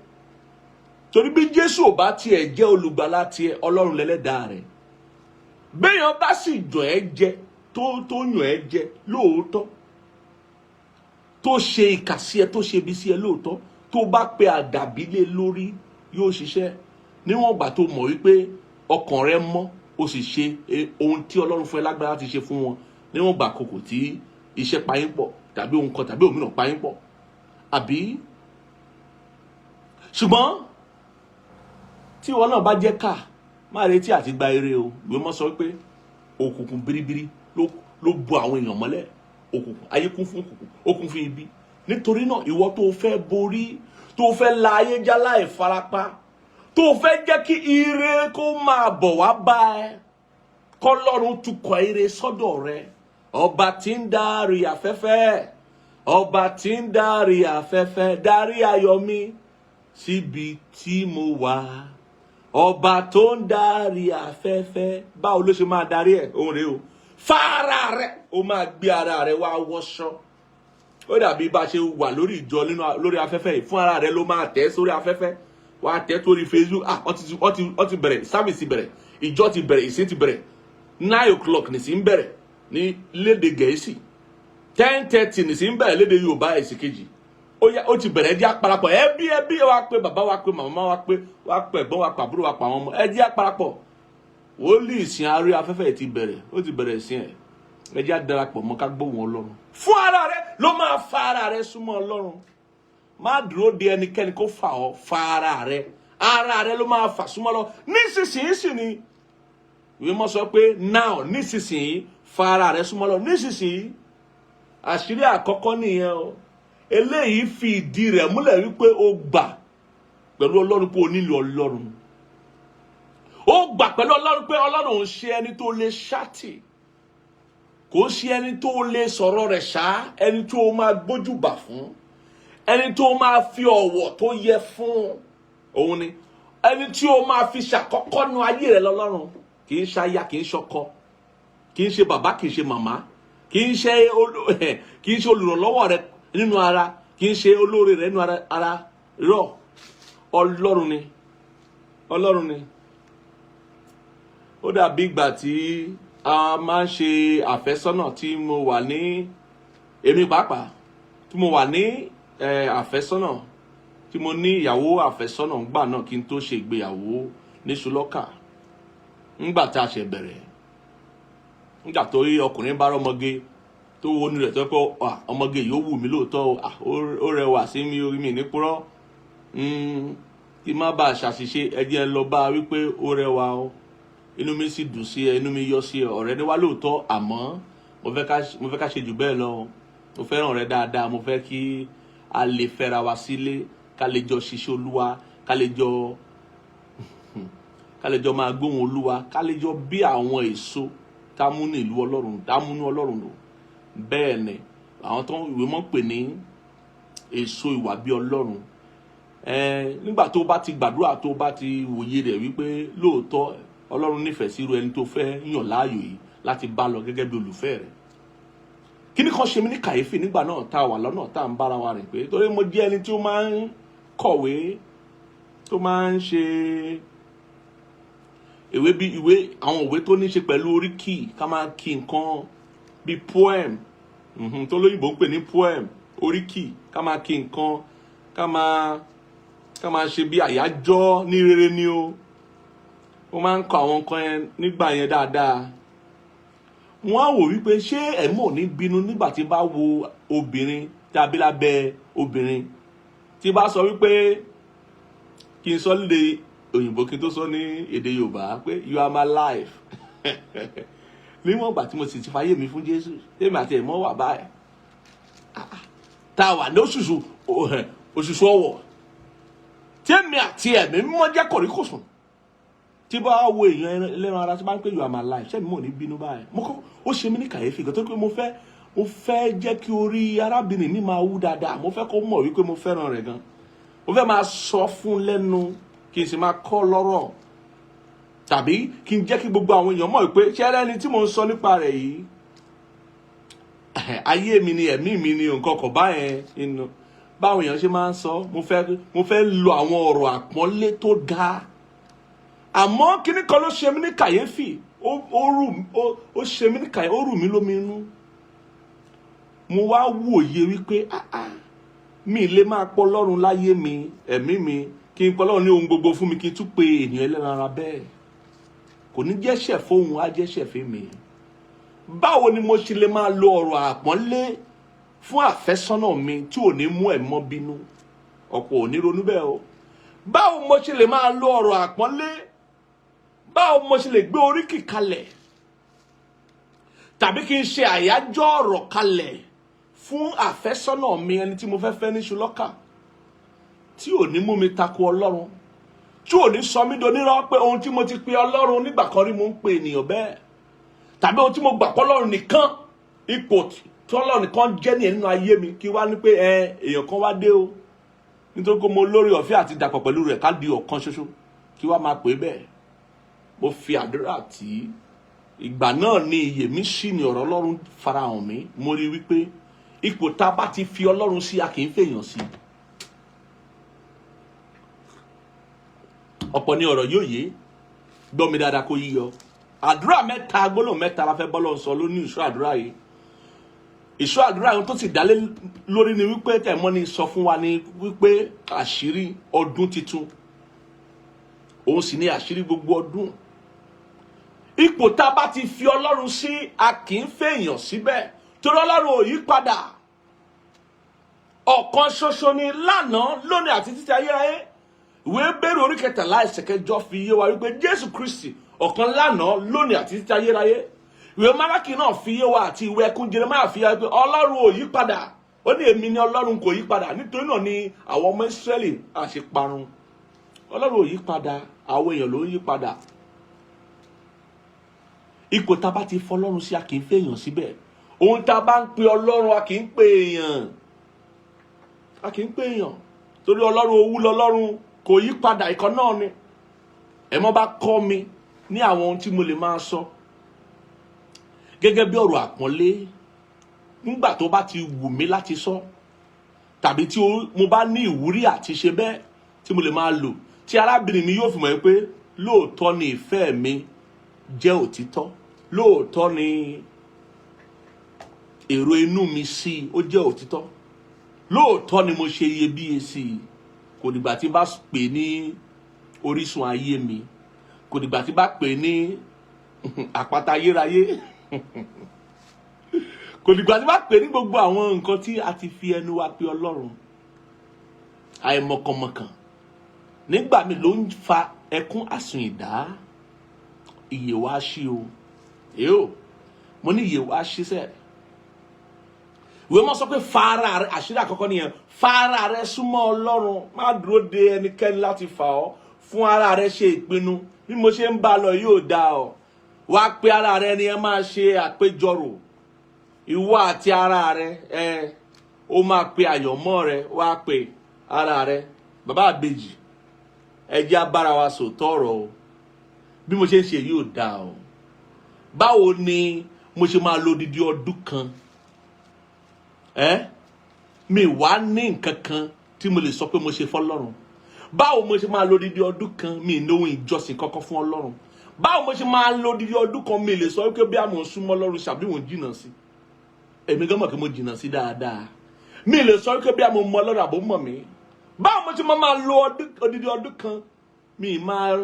Torí bí Jésù ò bá tiẹ̀ jẹ́ olùgbàlà tiẹ̀, Ọlọ́run lẹ́lẹ́dàá rẹ̀. Béèyàn bá sì jọ ẹ́ jẹ, tó yàn ẹ́ jẹ lóòótọ́, tó ṣe ìkà sí ẹ, tó ṣe ibi sí ẹ lóòótọ́, tó bá pe àdàbí lé lórí, yóò ṣiṣẹ́, níwọ̀n ìgbà tó mọ̀ wípé ọkàn rẹ mọ́, ó sì ṣe ohun tí Ọlọ́run fún ẹ lágbára láti ṣe fún wọn, níwọ̀n ìgbà àkókò tí iṣẹ́ pa yín pọ̀ tàbí ohun kan tàbí òmíràn pa yín pọ̀ àbí. Ṣùgbọ́n tí ìwọ náà bá jẹ́ ká má retí àti gba ire o. Ìwé mọ́ sọ pé òkùnkùn biribiri ló bo àwọn èèyàn mọ́lẹ̀. Òkùnkùn ayé kún fún òkùnkùn, ó kún fún ibi. Nítorí náà, ìwọ tó fẹ́ borí, tó fẹ́ la ayé já láì farapa, tó fẹ́ jẹ́ kí ire kó máa bọ̀ wá bá ẹ, kọ́lọ́run tukọ̀ ire sọ́dọ̀ rẹ. Ọba tí ń darí afẹ́fẹ́, ọba tí ń darí afẹ́fẹ́, darí ayọ̀ mi síbi tí mo wà. Ọba tó ń darí afẹ́fẹ́, báwo ló ṣe máa darí ẹ̀? Òun rèé o. Fara rẹ, ó máa gbé ara rẹ wá wọṣọ. Ó dàbí bá a ṣe wà lórí ìjọ nínú lórí afẹ́fẹ́ yìí. Fún ara rẹ ló máa tẹ̀ sórí afẹ́fẹ́, wàá tẹ̀ sórí Facebook. Ah, wọ́n ti bẹ̀rẹ̀ service, bẹ̀rẹ̀ ìjọ ti bẹ̀rẹ̀, ìsìn ti bẹ̀rẹ̀. 9 o'clock nìsín ń bẹ̀rẹ̀ ní lédè Gẹ̀ẹ́sì, 10:30 nìsín ń bẹ̀rẹ̀ lédè Yorùbá. Ẹ̀sìn kejì, ó yá, ó ti bẹ̀rẹ̀. Ẹ jẹ́ àparapọ̀. Ẹbí, ẹbí wa pé bàbá wa, pé màmá wa, pé wa pé ẹ̀gbọ́n wa, pé àbúrò wa, pé àwọn ọmọ. Ẹ jẹ́ àparapọ̀. Wòlíì, ìsìn arí afẹ́fẹ́ ti bẹ̀rẹ̀, ó ti bẹ̀rẹ̀ ìsìn ẹ̀. Ẹ jẹ́ àdarapọ̀ mọ́ ká gbóhùn Ọlọ́run. Fún ara rẹ ló máa fa ara rẹ súnmọ́ Ọlọ́run. Má dúró de ẹnikẹ́ni kó fà ọ́. Fa ara rẹ, ara rẹ ló máa fà súnmọ́ lọ nísinsìnyí. Sì ni ìwé mọ́ sọ pé now, nísinsìnyí, fa ara rẹ súnmọ́ lọ nísinsìnyí. Àṣírí àkọ́kọ́ nìyẹn o. Eléyìí fi ìdí rẹ̀ múlẹ̀ wípé o gbà pẹ̀lú Ọlọ́run pé o nílò Ọlọ́run. Ó gbà pẹ̀lú Ọlọ́run pé Ọlọ́run ń ṣe ẹni tó lè ṣáàtì, kò ṣe ẹni tó lè sọ̀rọ̀ rẹ̀ ṣá, ẹni tó máa gbójúbà fún, ẹni tó máa fi ọ̀wọ̀ tó yẹ fún. Òun ni ẹni tí o máa fi ṣàkọ́kọ́ nu ayé rẹ lọ́lọ́run. Kì í ṣaya, kì í ṣọkọ, kì í ṣe bàbá, kì í ṣe màmá, kì í ṣe olùrànlọ́wọ́ rẹ nínú ara, kì í ṣe olóore rẹ nínú ara rọ. Ọlọ́run ni, Ọlọ́run ni. Ó dàbí ìgbà tí a máa ń ṣe àfẹ́sọ́nà, tí mo wà ní, èmi pàápàá, tí mo wà ní àfẹ́sọ́nà, tí mo ní ìyàwó àfẹ́sọ́nà ńgbà náà kí n tó ṣe ìgbéyàwó ní Ṣùlọ́kà. Ńgbà tá a ṣe bẹ̀rẹ̀, ńgbà tó rí ọkùnrin bá rọ́mọge tó wo inú rẹ̀, tó pé ọmọge yìí ó wù mí lóòótọ́ o, ó rẹwà sí mi, orí mi ní purọ́. Kí má bàa ṣàṣìṣe, ẹ jẹ́ n lọ bá a wípé ó rẹwà o, inú mi sì dùn sí ẹ, inú mi yọ sí ẹ, ọ̀rẹ́ ni wá lóòótọ́, àmọ́ mo fẹ́ ká ṣe jù bẹ́ẹ̀ lọ o. Mo fẹ́ràn rẹ dáadáa, mo fẹ́ kí a lè fẹ́ra wa sílé, ká lè jọ ṣiṣẹ́ Olúwa, ká lè jọ máa gbóhùn Olúwa, ká lè jọ bí àwọn èso tá mú ní ìlú Ọlọ́run, tá múnú Ọlọ́run lò. Bẹ́ẹ̀ ni àwọn tó ìwé mọ́ pè ní èso ìwà bí Ọlọ́run. Nígbà tó bá ti gbàdúrà, tó bá ti wòye rẹ̀ wípé lóòótọ́ Ọlọ́run nífẹ̀ẹ́ sí irú ẹni tó fẹ́ yàn láàyò yìí láti bá lọ gẹ́gẹ́ bí olùfẹ́ rẹ̀. Kíní kan ṣe mí ní kàyéfì nígbà náà tá a wà lọ́nà tá à ń bára wa rìn, pé torí mo jẹ́ ẹni tí ó máa ń kọ̀wé, tó máa ń ṣe Ìwé bí ìwé, àwọn ìwé tó ní ṣe pẹ̀lú oríkì, ká máa kí nǹkan bí poem, tó lóyìnbó ń pè ní poem, oríkì, ká máa kí nǹkan, ká máa ṣe bí àyájọ́ ní rere ni o. Mo máa ń kọ àwọn nǹkan yẹn nígbà yẹn dáadáa. Wọ́n á wò wípé ṣé ẹ̀mọ́ ò ní bínú nígbà tí bá wo obìnrin tàbí lábẹ́ obìnrin, tí bá sọ wípé kí n sọ lédè òyìnbó kí n tó sọ ní èdè Yorùbá pé "You are my life", níwọ̀n ìgbà tí mo sì ti fayé mi fún Jésù, tèmi àti ẹ̀mọ́ wà báyìí, tá a wà ní òṣùṣù òṣùṣù ọwọ̀, tèmi àti ẹ̀mí mímọ́ jẹ́ kòríkòsùn, tí bá wo èèyàn ẹlẹ́ran ara tí bá ń pè "You are my life", ṣé mi mò ní bínú báyìí? Mo kọ́ ó ṣe mí ní kàyéfì gan, tó pé mo fẹ́ jẹ́ kí orí arábìnrin mi máa wú dáadáa. Mo fẹ́ kó mọ̀ wípé mo fẹ́ràn rẹ̀ gan. Mo fẹ́ máa sọ fún lẹ́nu, kí n sì máa kọ́ lọ́rọ̀, tàbí kí n jẹ́ kí gbogbo àwọn èèyàn mọ̀ wípé ṣé ẹni tí mo ń sọ nípa rẹ̀ yìí, ayé mi ni, ẹ̀mí mi ni, nǹkan kọ̀ báyẹn inú báwọn èèyàn ṣe máa ń sọ. Mo fẹ́ lo àwọn ọ̀rọ̀ àpọ́nlé tó ga, àmọ́ kíní kan ló ṣe mí ní kàyéfì. Ó ṣe mí ní kàyéfì, ó rù mí lómi inú. Mo wá wòye wípé, ah ah, mi lè máa pọ̀ Ọlọ́run láyé mi, ẹ̀mí mi, kí n pọ̀ Ọlọ́run ní ohun gbogbo fún mi, kí n tún pe ènìyàn ẹlẹ́ran ara bẹ́ẹ̀. Kò ní jẹ́ṣẹ̀ fóun, á jẹ́ṣẹ̀ fún mi. Báwo ni mo ṣe lè máa lo ọ̀rọ̀ àpọ́nlé fún àfẹ́sọ́nà mi tí ò ní mú ẹ̀ mọ́ bínú? Ọ̀pọ̀ ò ní ronú bẹ́ẹ̀ o. Báwo mo ṣe lè máa lo ọ̀rọ̀ àpọ́nlé? Báwo mo ṣe lè gbé oríkì kalẹ̀ tàbí kí n ṣe àyájọ́ ọ̀rọ̀ kalẹ̀ fún àfẹ́sọ́nà mi, ẹni tí mo fẹ́ fẹ́ ní ṣùlọ́kà, tí ò ní mú mi tako Ọlọ́run, tí ò ní sọ mí donírọ́ pé ohun tí mo ti pe Ọlọ́run nígbà kan rí, mo ń pe ènìyàn bẹ́ẹ̀, tàbí ohun tí mo gbà pé Ọlọ́run nìkan, ipò tí Ọlọ́run nìkan jẹ́ ní nínú ayé mi, kí wá ní pé ẹ èèyàn kan wá dé o, nítorí pé mo lórí ọ̀fẹ́ àti dàpọ̀ pẹ̀lú rẹ̀, ká di ọ̀kan ṣoṣo, kí wá máa pè é bẹ́ẹ̀? Mo fi àdúrà tí ìgbà náà ní iyè mi ṣì ní ọ̀rọ̀ Ọlọ́run farahàn mi. Mo rí wípé ipò tá a bá ti fi Ọlọ́run sí, a kì í fèèyàn sí. Ọ̀pọ̀ ní ọ̀rọ̀ yóò yé. Gbọ́ mi dáadáa kó yíyọ. Àdúrà mẹ́ta, gbólóhùn mẹ́ta la fẹ́ bọ́lọ́ sọ lóní ìṣọ́ àdúrà yìí. Ìṣọ́ àdúrà yìí tó sì dálé lórí ni wípé tẹ̀mọ́ ni sọ fún wa ni wípé àṣírí ọdún titun, òun sì ni àṣírí gbogbo ọdún. Ipò tá a bá ti fi Ọlọ́run sí, a kì í fèèyàn síbẹ̀, torí Ọlọ́run ò yí padà. Ọ̀kan ṣoṣo ni lánàá, lónìí àti títí ayérayé. Ìwé Hébérù orí 13 ẹsẹ̀ 8 fi yé wa wípé Jésù Kristi ọ̀kan lánàá, lónìí àti títí ayérayé. Ìwé Málákì náà fi yé wa àti ìwé ẹkún Jeremáyà fi yé wa pé Ọlọ́run ò yí padà. Ó ní èmi ni Ọlọ́run, kò yí padà. Nítorí náà ni àwọn ọmọ Ísírẹ́lì àṣeparun. Ọlọ́run ò yí padà, àwọn èèyàn ló ń yí padà. Ipò tá a bá ti fọlọ́run sí, a kì í fèèyàn síbẹ̀. Ohun tá a bá ń pe Ọlọ́run, a kì í pe èèyàn, a kì í pe èèyàn, torí Ọlọ́run owú lọ́lọ́run, kò yí padà, ìkan náà ni. Ẹ̀mọ́ bá kọ́ mi ní àwọn ohun tí mo lè máa sọ gẹ́gẹ́ bí ọ̀rọ̀ àpọ́nlé nígbà tó bá ti wù mí láti sọ, tàbí tí mo bá ní ìwúrí àti ṣe bẹ́ẹ̀, tí mo lè máa lò, tí arábìnrin mi yóò fi mọ̀ pé lóòótọ́ ni ìfẹ́ mi jẹ́ òtítọ́, lóòótọ́ ni èrò inú mi sí i ó jẹ́ òtítọ́, lóòótọ́ ni mo ṣe iyebíye sí i. Kò dìgbà tí bá pè ní orísun ayé mi, kò dìgbà tí bá pè ní àpáta ayérayé, kò dìgbà tí bá pè ní gbogbo àwọn nǹkan tí a ti fi ẹnu wa pe Ọlọ́run. Àìmọ̀kànmọ̀kàn nígbà mi ló ń fa ẹkún àsùn ìdá. Ìyè wa ṣí o. Èyó mo ní ìyè wa ṣí sẹ́ẹ̀. Ìwé mọ́ sọ pé fara rẹ, àṣírí àkọ́kọ́ nìyẹn, fara rẹ súnmọ́ Ọlọ́run. Má dúró de ẹnikẹ́ni láti fà ọ́. Fún ara rẹ ṣe ìpinnu: bí mo ṣe ń bá a lọ yóò dáa ọ. Wá pé ara rẹ ni ẹ máa ṣe àpéjọrò, ìwọ àti ara rẹ. Ẹ ó máa pe àyànmọ́ rẹ, wá pe ara rẹ: bàbá àbèjì, ẹ jẹ́ á bára wa sòótọ́ ọ̀rọ̀ o. Bí mo ṣe ń ṣe yóò dáa o. Báwo ni mo ṣe máa lo odidi ọdún kan ẹ, mi wá ní nǹkan kan tí mo lè sọ pé mo ṣe fọ́lọ́run? Báwo mo ṣe máa lo odidi ọdún kan, mi ní ohun ìjọsìn kankan fún Ọlọ́run? Báwo mo ṣe máa lo odidi ọdún kan, mi lè sọ wípé bí àmọ̀ súnmọ́ Ọlọ́run ṣàbí òun jìnnà sí? Èmi gan mọ̀ kí mo jìnnà sí dáadáa. Mi lè sọ wípé bí àmọ̀ mọ Ọlọ́run àbó mọ̀ mí. Báwo mo ṣe máa lo odidi ọdún kan, mi máa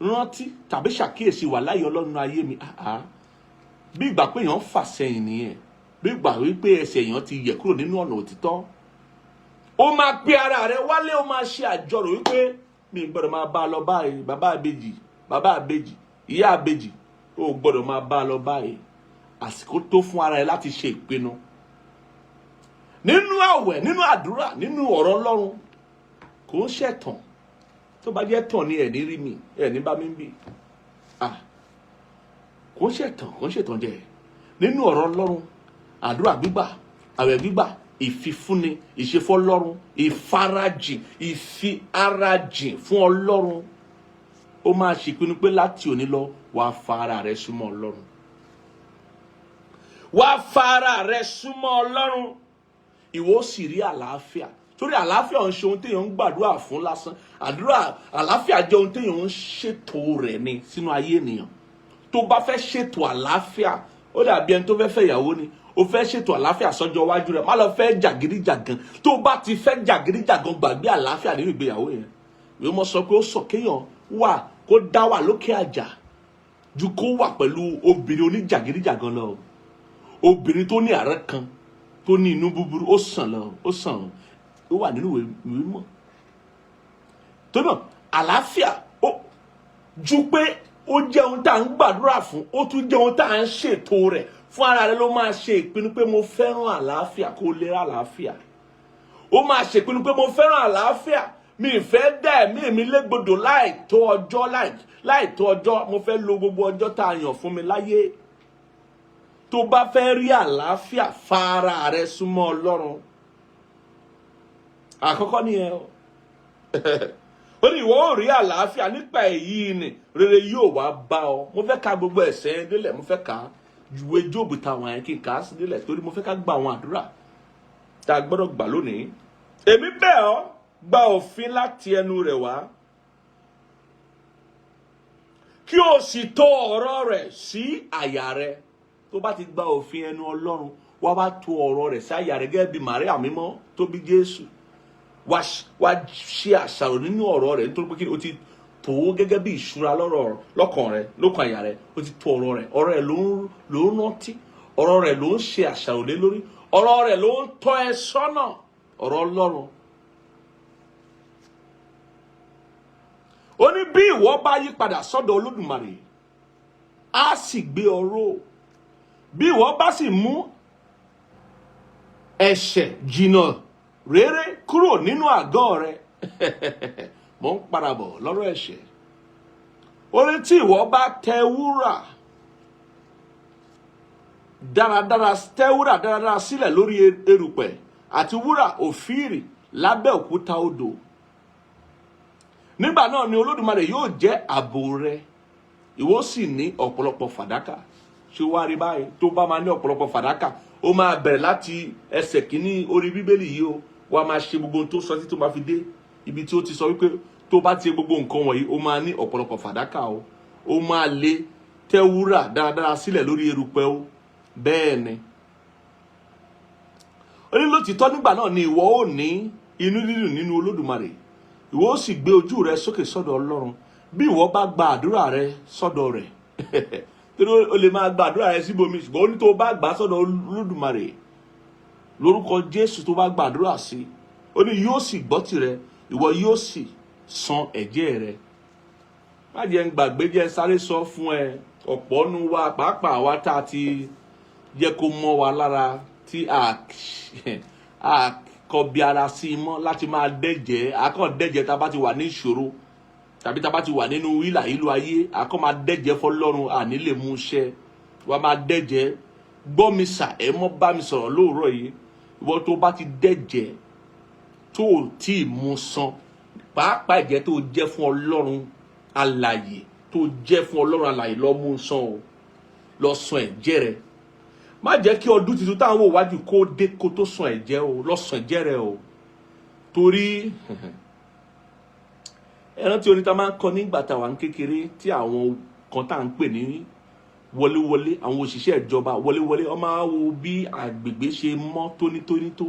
rántí tàbí ṣàkíyèsí wà láyé Ọlọ́run ayé mi? Bí ìgbà pé èèyàn fà sẹ́yìn nìyẹn, bí ìgbà wípé ẹsẹ̀ èèyàn ti yẹ̀ kúrò nínú ọ̀nà òtítọ́. Ó máa pe ara rẹ wálé, ó máa ṣe àjọrò wípé mi gbọ́dọ̀ máa bá a lọ báyìí. Bàbá àbèjì, bàbá àbèjì, ìyá àbèjì, ó gbọ́dọ̀ máa bá a lọ báyìí. Àsìkò tó fún ara ẹ láti ṣe ìpinnu nínú àwẹ̀, nínú àdúrà, nínú ọ̀rọ̀ Ọlọ́run. Kò ń ṣẹ̀tàn. Tó bá jẹ́ tàn ni, ẹ̀ ní rí mi, ẹ̀ ní bá mi ń bì. Kò ń ṣẹ̀tàn, kò ń ṣẹ̀tàn jẹ́. Nínú ọ̀rọ̀ Ọlọ́run, àdúrà gbígbà, àwẹ̀ gbígbà, ìfifúnni, ìṣefọ́lọ́run, ìfarajìn, ìfi ara jìn fún Ọlọ́run, ó máa ṣèpinnu pé láti òní lọ, wàá fa ara rẹ súnmọ́ Ọlọ́run, wàá fa ara rẹ súnmọ́ Ọlọ́run, ìwọ ó sì rí àlàáfíà. Torí àlàáfíà ń ṣe ohun téèyàn ń gbàdúrà fún lásán. Àdúrà àlàáfíà jẹ́ ohun téèyàn ń ṣètò rẹ̀ ni sínú ayé ènìyàn. Tó bá fẹ́ ṣètò àlàáfíà, ó dàbí ẹni tó fẹ́ fẹ́ ìyàwó ni. Ó fẹ́ ṣètò àlàáfíà sọ́jọ́ iwájú rẹ̀, má lọ fẹ́ jàgídíjàgan. Tó bá ti fẹ́ jàgídíjàgan, gbàgbé àlàáfíà nínú ìgbéyàwó yẹn. Ìwé mọ́ sọ pé ó sọ kéèyàn wà kó dá wà lókè àjà ju kó wà pẹ̀lú obìnrin oníjàgídíjàgan lọ. Obìnrin tó ní àárẹ̀ kan, tó ní inú búburú, ó sàn lọ, ó sàn. Ó wà nínú ìwé mímọ́. Tó náà, àlàáfíà ó ju pé ó jẹ́ ohun tá à ń gbàdúrà fún, ó tún jẹ́ ohun tá à ń ṣètò rẹ̀ fún. Ara rẹ̀ ló máa ṣe ìpinnu pé mo fẹ́ràn àlàáfíà, kó lè rà àlàáfíà. Ó máa ṣèpinnu pé mo fẹ́ràn àlàáfíà, mi ì fẹ́ dá ẹ̀mí mi légbodò láì tó ọjọ́, láì tó ọjọ́. Mo fẹ́ lo gbogbo ọjọ́ tá a yàn fún mi láyé. Tó bá fẹ́ rí àlàáfíà, fa ara rẹ súnmọ́ Ọlọ́run. Àkọ́kọ́ nìyẹn o. Ó ní ìwọ ó rí àlàáfíà, nípa èyí ni rere yóò wá bá ọ. Mo fẹ́ ka gbogbo ẹ̀sẹ̀ délẹ̀. Mo fẹ́ ka ìwé Jóòbù táwọn yẹn, kí n kà á sí délẹ̀, torí mo fẹ́ ká gba àwọn àdúrà tá a gbọ́dọ̀ gbà lónìí. Èmi bẹ̀ ọ́, gba òfin láti ẹnu rẹ̀ wá, kí o sì tò ọ̀rọ̀ rẹ̀ sí àyà rẹ̀. Tó bá ti gba òfin ẹnu Ọlọ́run, wá wá tò ọ̀rọ̀ rẹ̀ sí àyà rẹ̀, gẹ́gẹ́ bí Màríà mímọ́ tó bí Jésù. Wá ṣe àṣàrò nínú ọ̀rọ̀ rẹ̀, nítorí pé kí ni? O ti tò ó gẹ́gẹ́ bí ìṣúra lọ́rọ̀ lọ́kàn rẹ̀, lọ́kàn àyà rẹ̀. O ti tò ọ̀rọ̀ rẹ̀. Ọ̀rọ̀ rẹ̀ ló ń rántí, ọ̀rọ̀ rẹ̀ ló ń ṣe àṣàrò lé lórí, ọ̀rọ̀ rẹ̀ ló ń tọ́ ẹ sọ́nà, ọ̀rọ̀ Ọlọ́run. Ó ní bí ìwọ bá yí padà sọ́dọ̀ Olódùmarè, á sì gbé ọ ró. Bí ìwọ bá sì mú ẹ̀ṣẹ̀ jìnnà réré kúrò nínú àgọ́ rẹ. Mo ń padà bọ̀ lọ́rọ̀ ẹ̀ṣẹ̀. Ó ní tí ìwọ bá tẹ wúrà dáradára, tẹ wúrà dáradára sílẹ̀ lórí erùpẹ̀, àti wúrà òfìrì lábẹ́ òkúta odò, nígbà náà ni Olódùmarè yóò jẹ́ ààbò rẹ, ìwọ sì ní ọ̀pọ̀lọpọ̀ fàdákà. Ṣé wàá rí báyìí? Tó bá máa ní ọ̀pọ̀lọpọ̀ fàdákà, ó máa bẹ̀rẹ̀ láti ẹsẹ̀ kìíní orí Bíbélì yìí o. Wàá máa ṣe gbogbo ohun tó sọ títí tó máa fi dé ibi tí ó ti sọ wípé tó bá ti ṣe gbogbo nǹkan wọ̀nyí, ó máa ní ọ̀pọ̀lọpọ̀ fàdákà o. Ó máa lè tẹ́ wúrà dáradára sílẹ̀ lórí erùpẹ̀ o. Bẹ́ẹ̀ ni, ó ní lótìtọ́, nígbà náà ni ìwọ ó ní inú dídùn nínú Olódùmarè, ìwọ ó sì gbé ojú rẹ sókè sọ́dọ̀ Ọlọ́run. Bí ìwọ bá gba àdúrà rẹ sọ́dọ̀ rẹ̀, torí o lè máa gba àdúrà rẹ síbomi, ṣùgbọ́n ó ní tó bá gbà sọ́dọ̀ Olódùmarè lórúkọ Jésù, tó bá gba àdúrà sí, ó ní yóò sì gbọ́ tirẹ̀, ìwọ yóò sì san ẹ̀jẹ̀ rẹ. Má jẹ́ ń gbàgbé, jẹ́ sáré sọ fún ẹ. Ọ̀pọ̀ nu wa, pàápàá wa tá a ti jẹ́ kó mọ́ wa lára, tí a kọbi ara sí i mọ́ láti máa dẹ́jẹ́, a kàn dẹ́jẹ́ tá a bá ti wà ní ìṣòro tàbí tá a bá ti wà nínú ìlà ìlú ayé, a kàn máa dẹ́jẹ́ fọlọ́run, àní lè mú iṣẹ́ wa máa dẹ́jẹ́. Gbọ́ mi sà, ẹ mọ́ bá mi sọ̀rọ̀ lóòrọ̀ yìí. Ìwọ tó bá ti dẹ́jẹ́ tó o tí ì mú san, pàápàá ẹ̀jẹ̀ tó o jẹ́ fún Ọlọ́run alààyè, tó o jẹ́ fún Ọlọ́run alààyè, lọ mú san o, lọ san ẹ̀jẹ̀ rẹ. Má jẹ́ kí ọdún tuntun táwọn wò wájú kó dé kó tó san ẹ̀jẹ̀ o. Lọ san ẹ̀jẹ̀ rẹ o, torí Ẹ rántí orin tá a máa ń kọ nígbà tá a wà ní kékeré, tí àwọn kan tá à ń pè ní wọléwọlé, àwọn òṣìṣẹ́ ìjọba wọléwọlé, wọ́n máa wo bí àgbègbè ṣe mọ́ tónítóní tó,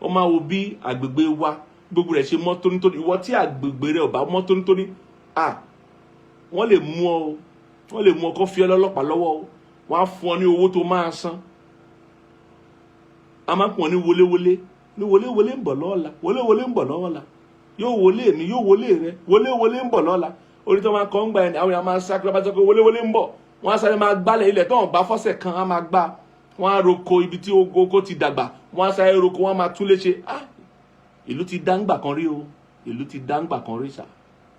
wọ́n máa wo bí àgbègbè wa gbogbo rẹ̀ ṣe mọ́ tónítóní. Ìwọ tí àgbègbè rẹ̀ ò bá mọ́ tónítóní, à wọ́n lè mú ọ o, wọ́n lè mú ọ kó fi ọ lọ́lọ́pàá lọ́wọ́ o, wọ́n á fún ọ ní owó tó máa san. A máa ń pọ̀ ní wọléwọlé, ní wọléwọlé ń bọ̀ lọ́la, wọléwọlé ń bọ̀ lọ́la, yóò wọlé mi, yóò wọlé rẹ, wọléwọlé ń bọ̀ lọ́la. Orí tó máa kọ́ ń gba ẹni, àwọn èèyàn máa sá kí wọ́n bá sọ pé wọléwọlé ń bọ̀, wọ́n á sáré máa gbálẹ̀ ilẹ̀ tó ń gbá fọ́sẹ̀ kan, á máa gbá, wọ́n á roko ibi tí oko ti dàgbà, wọ́n á sáré roko, wọ́n á máa tún léṣe. Ah, ìlú ti dáńgbà kan rí o, ìlú ti dáńgbà kan rí sà.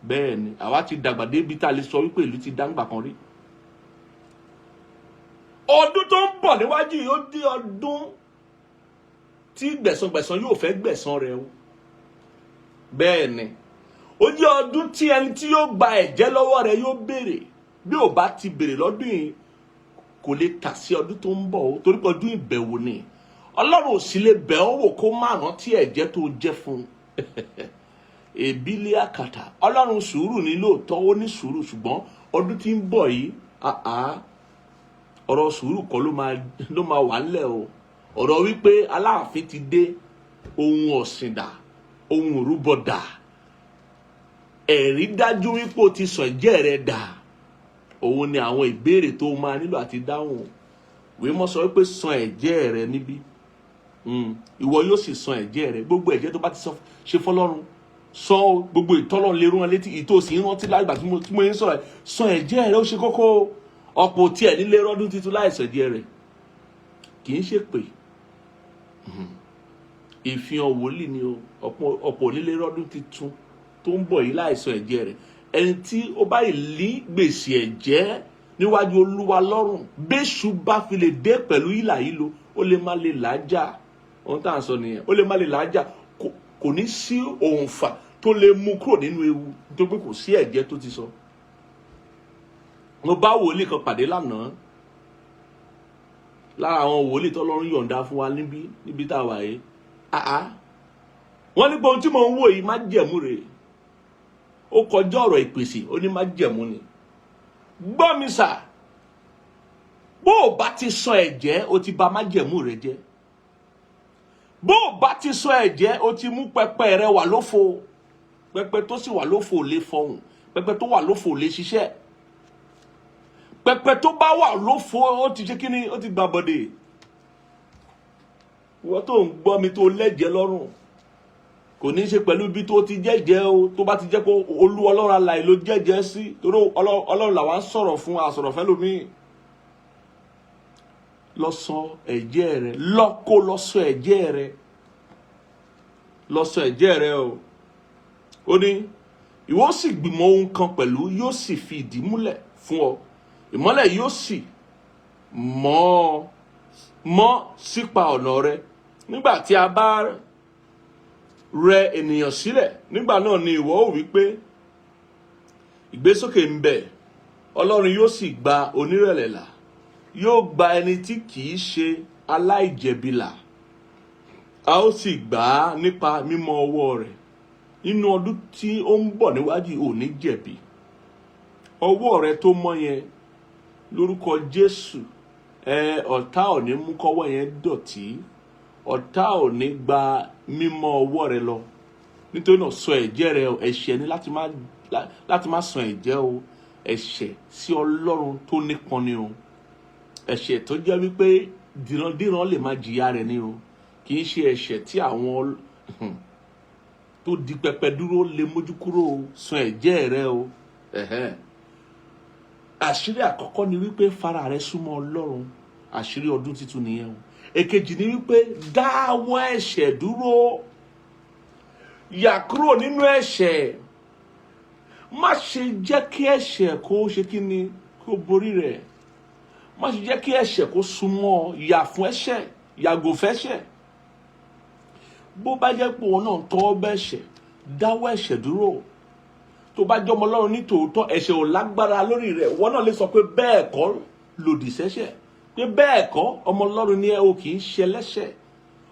Bẹ́ẹ̀ ni, àwa ti dàgbà débi tá a lè sọ wípé ìlú ti dáńgbà kan rí. Ọdún tó ń bọ̀ níwájú yìí, ó dé ọdún tí gbẹ̀sangbẹ̀san yóò fẹ́ gbẹ̀san rẹ̀ o. Bẹ́ẹ̀ ni, ó jẹ́ ọdún tí ẹni tí yóò gba ẹ̀jẹ́ lọ́wọ́ rẹ̀ yóò béèrè. Bí ò bá ti béèrè lọ́dún yìí, kò lè tà sí ọdún tó ń bọ̀ o, torí pé ọdún ìbẹ̀wò ni. Ọlọ́run ò sì lè bẹ̀ ọ́ wò kó má rántí ẹ̀jẹ́ tó jẹ́ fún un. Èbílẹ̀ àkàtà, Ọlọ́run sùúrù ní lóòótọ́, ó ní sùúrù, ṣùgbọ́n ọdún tí ń bọ̀ yìí, àá ọ̀rọ̀ sùúrù kọ́ ló máa wà ńlẹ̀ o. Ọ̀rọ̀ wípé Aláàfin ti dé, ohun ọ̀sìn dà, ohun òrúbọ dà, ẹ̀rí dájú wípé o ti sàn ẹ̀jẹ̀ rẹ dà, òun ni àwọn ìbéèrè tó máa nílò àti dáhùn. Ìwé mọ́ sọ wípé san ẹ̀jẹ̀ rẹ níbí. Ìwọ yóò sì san ẹ̀jẹ̀ rẹ. Gbogbo ẹ̀jẹ̀ tó bá ti ṣe fọlọ́run, san o. Gbogbo ìtọ́lọ́run lè rún ẹ létí, ìtòsí rántí lágbà tí mo ń sọ̀rọ̀ ẹ̀, san ẹ̀jẹ̀ rẹ, ó ṣe kókó o. Ọ̀pọ̀ tiẹ̀ nílé rọ́dún tuntun láìsàn ẹ̀jẹ̀ rẹ̀. Kì í ṣe pé ìfihàn wòlíì ni o. Ọ̀pọ̀ onílé rọ́dún tuntun tó ń bọ̀ yìí láìsàn ẹ̀jẹ̀ rẹ̀. Ẹni tí ó bá lí gbèsè ẹ̀jẹ̀ níwájú Olúwa lọ́rùn, bẹ́ṣù bá fi lè dé pẹ̀lú ìlà yìí lo, ó lè má lè làájà. Ohun tá à ń sọ nìyẹn, ó lè má lè làájà. Kò ní sí òǹfà tó lè mú kúrò nínú ewu, nítorí pé kò sí ẹ̀jẹ̀ tó ti sọ. Mo bá wòlíì kan pàdé lánàá, lára àwọn wòlíì tọ́lọ́run yọ̀ǹda fún wa níbí, níbi tá a wà yìí. Àá wọ́n ní pé ohun tí mò ń wò yìí, májẹ̀mú rèé. Ó kọjá ọ̀rọ̀ ìpèsè, ó ní májẹ̀mú ni. Gbọ́ mi sà, bó o bá ti sọ ẹ̀jẹ̀, o ti bà májẹ̀mú rẹ jẹ́. Bó o bá ti sọ ẹ̀jẹ̀, o ti mú pẹpẹ rẹ wà lófo. Pẹpẹ tó sì wà lófo ò lè fọhùn, pẹpẹ tó wà lófo ò lè ṣiṣẹ́. Pẹpẹ tó bá wà lófo, ó ti ṣe kíni? Ó ti gbà bọ̀dẹ̀. Ìwọ tó ń gbọ́ mi, tó lẹ́jẹ̀ lọ́rùn, kò ní í ṣe pẹ̀lú ibi tó ti jẹ́jẹ́ o. Tó bá ti jẹ́ pé Olú Ọlọ́run alààyè ló jẹ́jẹ́ sí, torí Ọlọ́run làwa ń sọ̀rọ̀ fún, àsọ̀rọ̀ fẹ́ lómi. Lọ sọ ẹ̀jẹ̀ rẹ, lọ kó lọ sọ ẹ̀jẹ̀ rẹ, lọ sọ ẹ̀jẹ̀ rẹ o. Ó ní ìwọ sì gbìmọ̀ ohun kan pẹ̀lú, yóò sì fi ìdí múlẹ̀ fún ọ, ìmọ́lẹ̀ yóò sì mọ́ ọ mọ́ sípa ọ̀nà rẹ. Nígbà tí a bá rẹ ènìyàn sílẹ̀, nígbà náà ni ìwọ ó wí pé, "Ìgbésókè ń bẹ." Ọlọ́run yóò sì gba onírẹ̀lẹ̀ là, yóò gba ẹni tí kìí ṣe aláìjẹ̀bi là, a ó sì gbà á nípa mímọ́ ọwọ́ rẹ̀. Nínú ọdún tí ó ń bọ̀ níwájú, ò ní jẹ̀bi. Ọwọ́ rẹ tó mọ́ yẹn, lórúkọ Jésù, ẹ ọ̀tá ò ní mú kọ́wọ́ yẹn dọ̀tí, ọ̀tá ò ní gba mímọ́ ọwọ́ rẹ lọ. Nítorí náà, sọ ẹ̀jẹ̀ rẹ o. Ẹ̀ṣẹ̀ ni láti má san ẹ̀jẹ̀ o. Ẹ̀ṣẹ̀ sí Ọlọ́run tó nípọn ni o. Ẹ̀ṣẹ̀ tó jẹ́ wípé dìrandíran lè máa jìyà rẹ̀ ni o. Kì í ṣe ẹ̀ṣẹ̀ tí àwọn tó di pẹpẹ dúró lè mójú kúrò o. San ẹ̀jẹ̀ rẹ o. Ẹ̀hẹ́n. Àṣírí àkọ́kọ́ ni wípé fara rẹ súnmọ́ Ọlọ́run. Àṣírí ọdún tuntun nìyẹn o. Èkejì ni wípé dáwọ́ ẹ̀ṣẹ̀ dúró, yà kúrò nínú ẹ̀ṣẹ̀. Má ṣe jẹ́ kí ẹ̀ṣẹ̀ kó ṣe kí ni, kó borí rẹ̀. Má ṣe jẹ́ kí ẹ̀ṣẹ̀ kó súnmọ́ ọ. Yà fún ẹ̀ṣẹ̀, yàgò fẹ́ṣẹ̀. Bó bá jẹ́ pé òun náà tọwọ́ bẹ́ṣẹ̀, dáwọ́ ẹ̀ṣẹ̀ dúró. Tó bá jọmọ Ọlọ́run ní tòótọ́, ẹ̀ṣẹ̀ ò lágbára lórí rẹ̀. Wọ́n náà lè sọ pé bẹ́ẹ̀ kọ́, lòdì sẹ́ṣẹ̀, pé bẹ́ẹ̀ kọ́. Ọmọ Ọlọ́run ni ẹ, o kì í ṣe ẹlẹ́ṣẹ̀,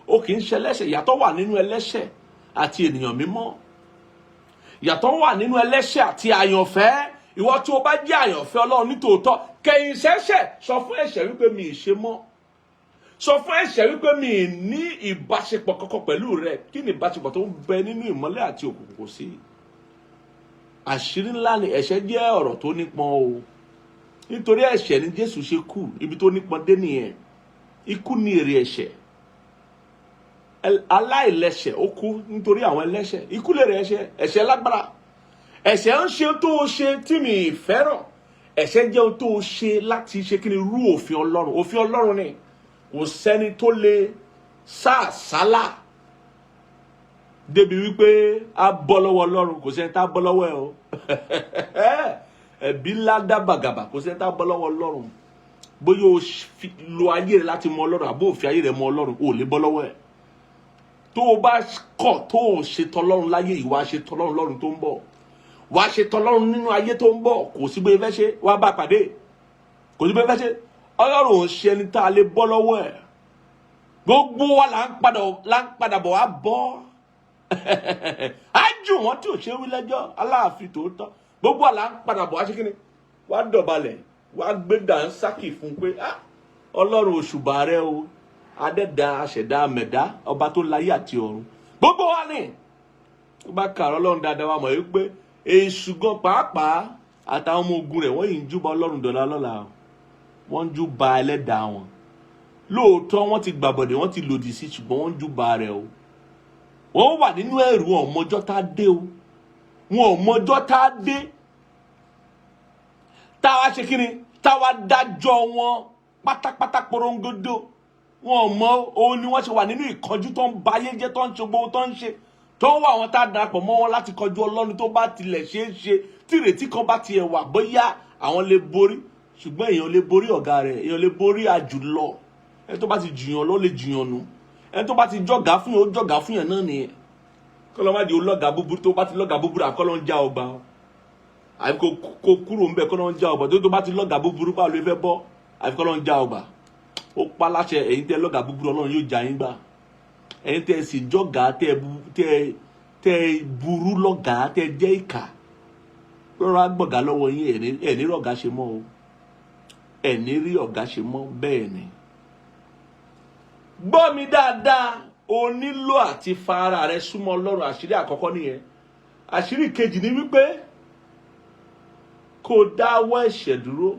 o kì í ṣe ẹlẹ́ṣẹ̀. Ìyàtọ̀ wà nínú ẹlẹ́ṣẹ̀ àti ènìyàn mímọ́. Ìyàtọ̀ wà nínú ẹlẹ́ṣẹ̀ àti àyànfẹ́. Ìwọ tí o bá jẹ́ àyànfẹ́ Ọlọ́run nítòótọ́, kẹ̀yìn sẹ́ṣẹ̀, sọ fún ẹ̀ṣẹ̀ wípé mi ì ṣe mọ́. Sọ fún ẹ̀ṣẹ̀ wípé mi ì ní ìbáṣepọ̀ kankan pẹ̀lú rẹ. Kí ni ìbáṣepọ̀ tó ń bẹ nínú ìmọ́lẹ̀ àti òkùnkùn? Kò sí. Àṣírí ńlá ni ẹ̀ṣẹ̀ jẹ́, ọ̀rọ̀ tó nípọn o. Nítorí ẹ̀ṣẹ̀ ni Jésù ṣe kú. Ibi tó nípọn dé nìyẹn. Ikú ni èrè ẹ̀ṣẹ̀. Aláìlẹ́ṣẹ̀ ó kú nítorí àwọn ẹlẹ́ṣẹ̀. Ikú lèrè ẹ̀ṣẹ̀. Ẹ̀ṣẹ̀ lágbára. Ẹ̀ṣẹ̀ ń ṣe tó o ṣe tí mi ì fẹ́ràn. Ẹ̀ṣẹ̀ jẹ́ ohun tó o ṣe láti ṣe kí ni? Rú òfin Ọlọ́run. Òfin Ọlọ́run ni kò sẹ́ni tó lè sá àsálà débi wípé a bọ́ lọ́wọ́ Ọlọ́run. Kò sẹ́ni tá a bọ́ lọ́wọ́ ẹ o. Ẹ̀bí ńlá dá bàgàbà. Kò sẹ́ni tá a bọ́ lọ́wọ́ Ọlọ́run. Bóyá o lo ayé rẹ láti mọ Ọlọ́run àbó òfin ayé rẹ mọ Ọlọ́run, o ò lè bọ́ lọ́wọ́ ẹ̀. Tó o bá kọ̀ tó o ṣe tọlọ́run láyé, ìwà ṣe tọlọ́run lọ́run tó ń bọ̀, wàá ṣe tọlọ́run nínú ayé tó ń bọ̀. Kò sí bóyá fẹ́ ṣe wàá bá pàdé. Kò sí bóyá fẹ́ ṣe. Ọlọ́run ò ṣe ẹni tá a lè bọ́ lọ́wọ́ ẹ̀. Gbogbo wa là ń padà bọ̀ wá bọ́ á jù wọ́n tí ò ṣe wí lẹ́jọ́ Aláàfin tòótọ́. Gbogbo wa là ń padà bọ̀ wá ṣe kí ni? Wá dọ̀balẹ̀, wá gbé dànsákì fún un pé, "Ah, Ọlọ́run, òṣùbà rẹ o, adẹ́dá, aṣẹ̀dá, mẹ̀dá, ọba tó láyé àti ọ̀run." Gbogbo wa ni ó bá kàrọ̀ Ọlọ́run dáadáa, wa mọ̀ wípé èṣù gan pàápàá àtàwọn ọmọ ogun rẹ̀, wọ́n yìí ń júbà Ọlọ́run dọ̀la lọ́la o. Wọ́n ń júbà ẹlẹ́dàá wọn lóòótọ́. Wọ́n ti gbàbọ̀dẹ̀, wọ́n ti lòdì sí, ṣùgbọ́n wọ́n ń júbà rẹ̀ o. Wọ́n wà nínú ẹ̀rù. Wọn ò mọjọ́ tá a dé o. Wọn ò mọjọ́ tá a dé, táwa ṣe kí ni, táwa dájọ́ wọn pátápátá porongodo. Wọn ò mọ. Òun ni wọ́n ṣe wà nínú ìkánjú tó ń ba ayé jẹ́, tó ń ṣe gbogbo tó ń ṣe, tó ń wá àwọn tá a darapọ̀ mọ́ wọn láti kọjú Ọlọ́run, tó bá tilẹ̀ ṣeé ṣe, tí ìrètí kan bá tiẹ̀ wà bóyá àwọn lè borí. Ṣùgbọ́n èèyàn lè borí ọ̀gá rẹ̀, èèyàn lè borí àjùlọ. Ẹni tó bá ti jùyàn lọ lè jùyàn nù. Ẹni tó bá ti jọ̀gá fún yàn, ó jọ̀gá fún yàn náà nìyẹn. Kọ́ ló má di olọ́gàá búburú. Tó bá ti lọ́gàá búburú, àkọ́ ló ń já ọgbà o, àfi kó kúrò ńbẹ. Kọ́ ló ń já ọgbà. Tó bá ti lọ́gàá búburú, báwo ló fẹ́ bọ́? Àfi kọ́ ló ń já ọgbà. Ó pa láṣẹ. Ẹ̀yin tẹ́ lọ́gàá búburú, Ọlọ́run yóò já yín gbà. Ẹ̀yin tẹ́ sì jọ̀gá, tẹ́ burú lọ́gàá, tẹ́ jẹ́ ìkà, rọra gbọ̀gá lọ́wọ́ yín. Ẹ̀ ní rí ọ̀gá ṣe mọ́ o. Ẹ̀ ní rí ọ̀gá ṣe mọ́. Bẹ́ẹ̀ ni. Gbọ́ mi dáadáa, o nílò àti fa ara rẹ súnmọ́ Ọlọ́run. Àṣírí àkọ́kọ́ nìyẹn. Àṣírí kejì ni wípé kó o dáwọ́ ẹ̀ṣẹ̀ dúró.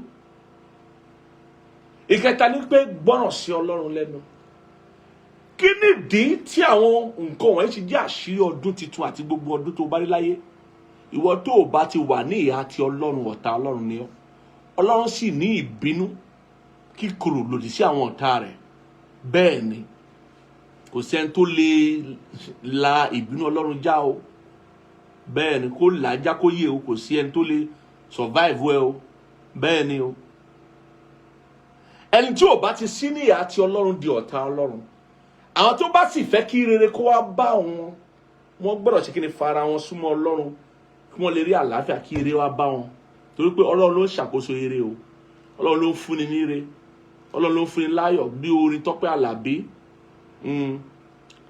Ìkẹta ni pé gbọ́ràn sí Ọlọ́run lẹ́nu. Kí nìdí tí àwọn nǹkan wọ̀nyí ṣe jẹ́ àṣírí ọdún tuntun àti gbogbo ọdún tó bá rí láyé? Ìwọ tó o bá ti wà ní ìhà ti Ọlọ́run, ọ̀tá Ọlọ́run ni ọ́. Ọlọ́run sì ní ìbínú kíkorò lòdì sí àwọn ọ̀tá rẹ̀. Bẹ́ẹ̀ ni, kò sẹ́ni tó lè la ìbínú Ọlọ́run já o. Bẹ́ẹ̀ ni, kó là á já kó yé o. Kò sí ẹni tó lè survive ẹ o. Bẹ́ẹ̀ ni o. Ẹni tí ò bá ti sí ní ìhà ti Ọlọ́run di ọ̀tá Ọlọ́run. Àwọn tó bá sì fẹ́ kí rere kó wá bá wọn, wọ́n gbọ́dọ̀ ṣe kí ni? Fara wọn súnmọ́ Ọlọ́run kí wọ́n lè rí àlàáfíà, kí ire wá bá wọn, torí pé Ọlọ́run ló ń ṣàkóso ire o. Ọlọ́run ló ń fúnni ní ire. Ọlọ́run ló ń fúnni láyọ̀. Bí orin Tọ́pẹ́ Àlàbí,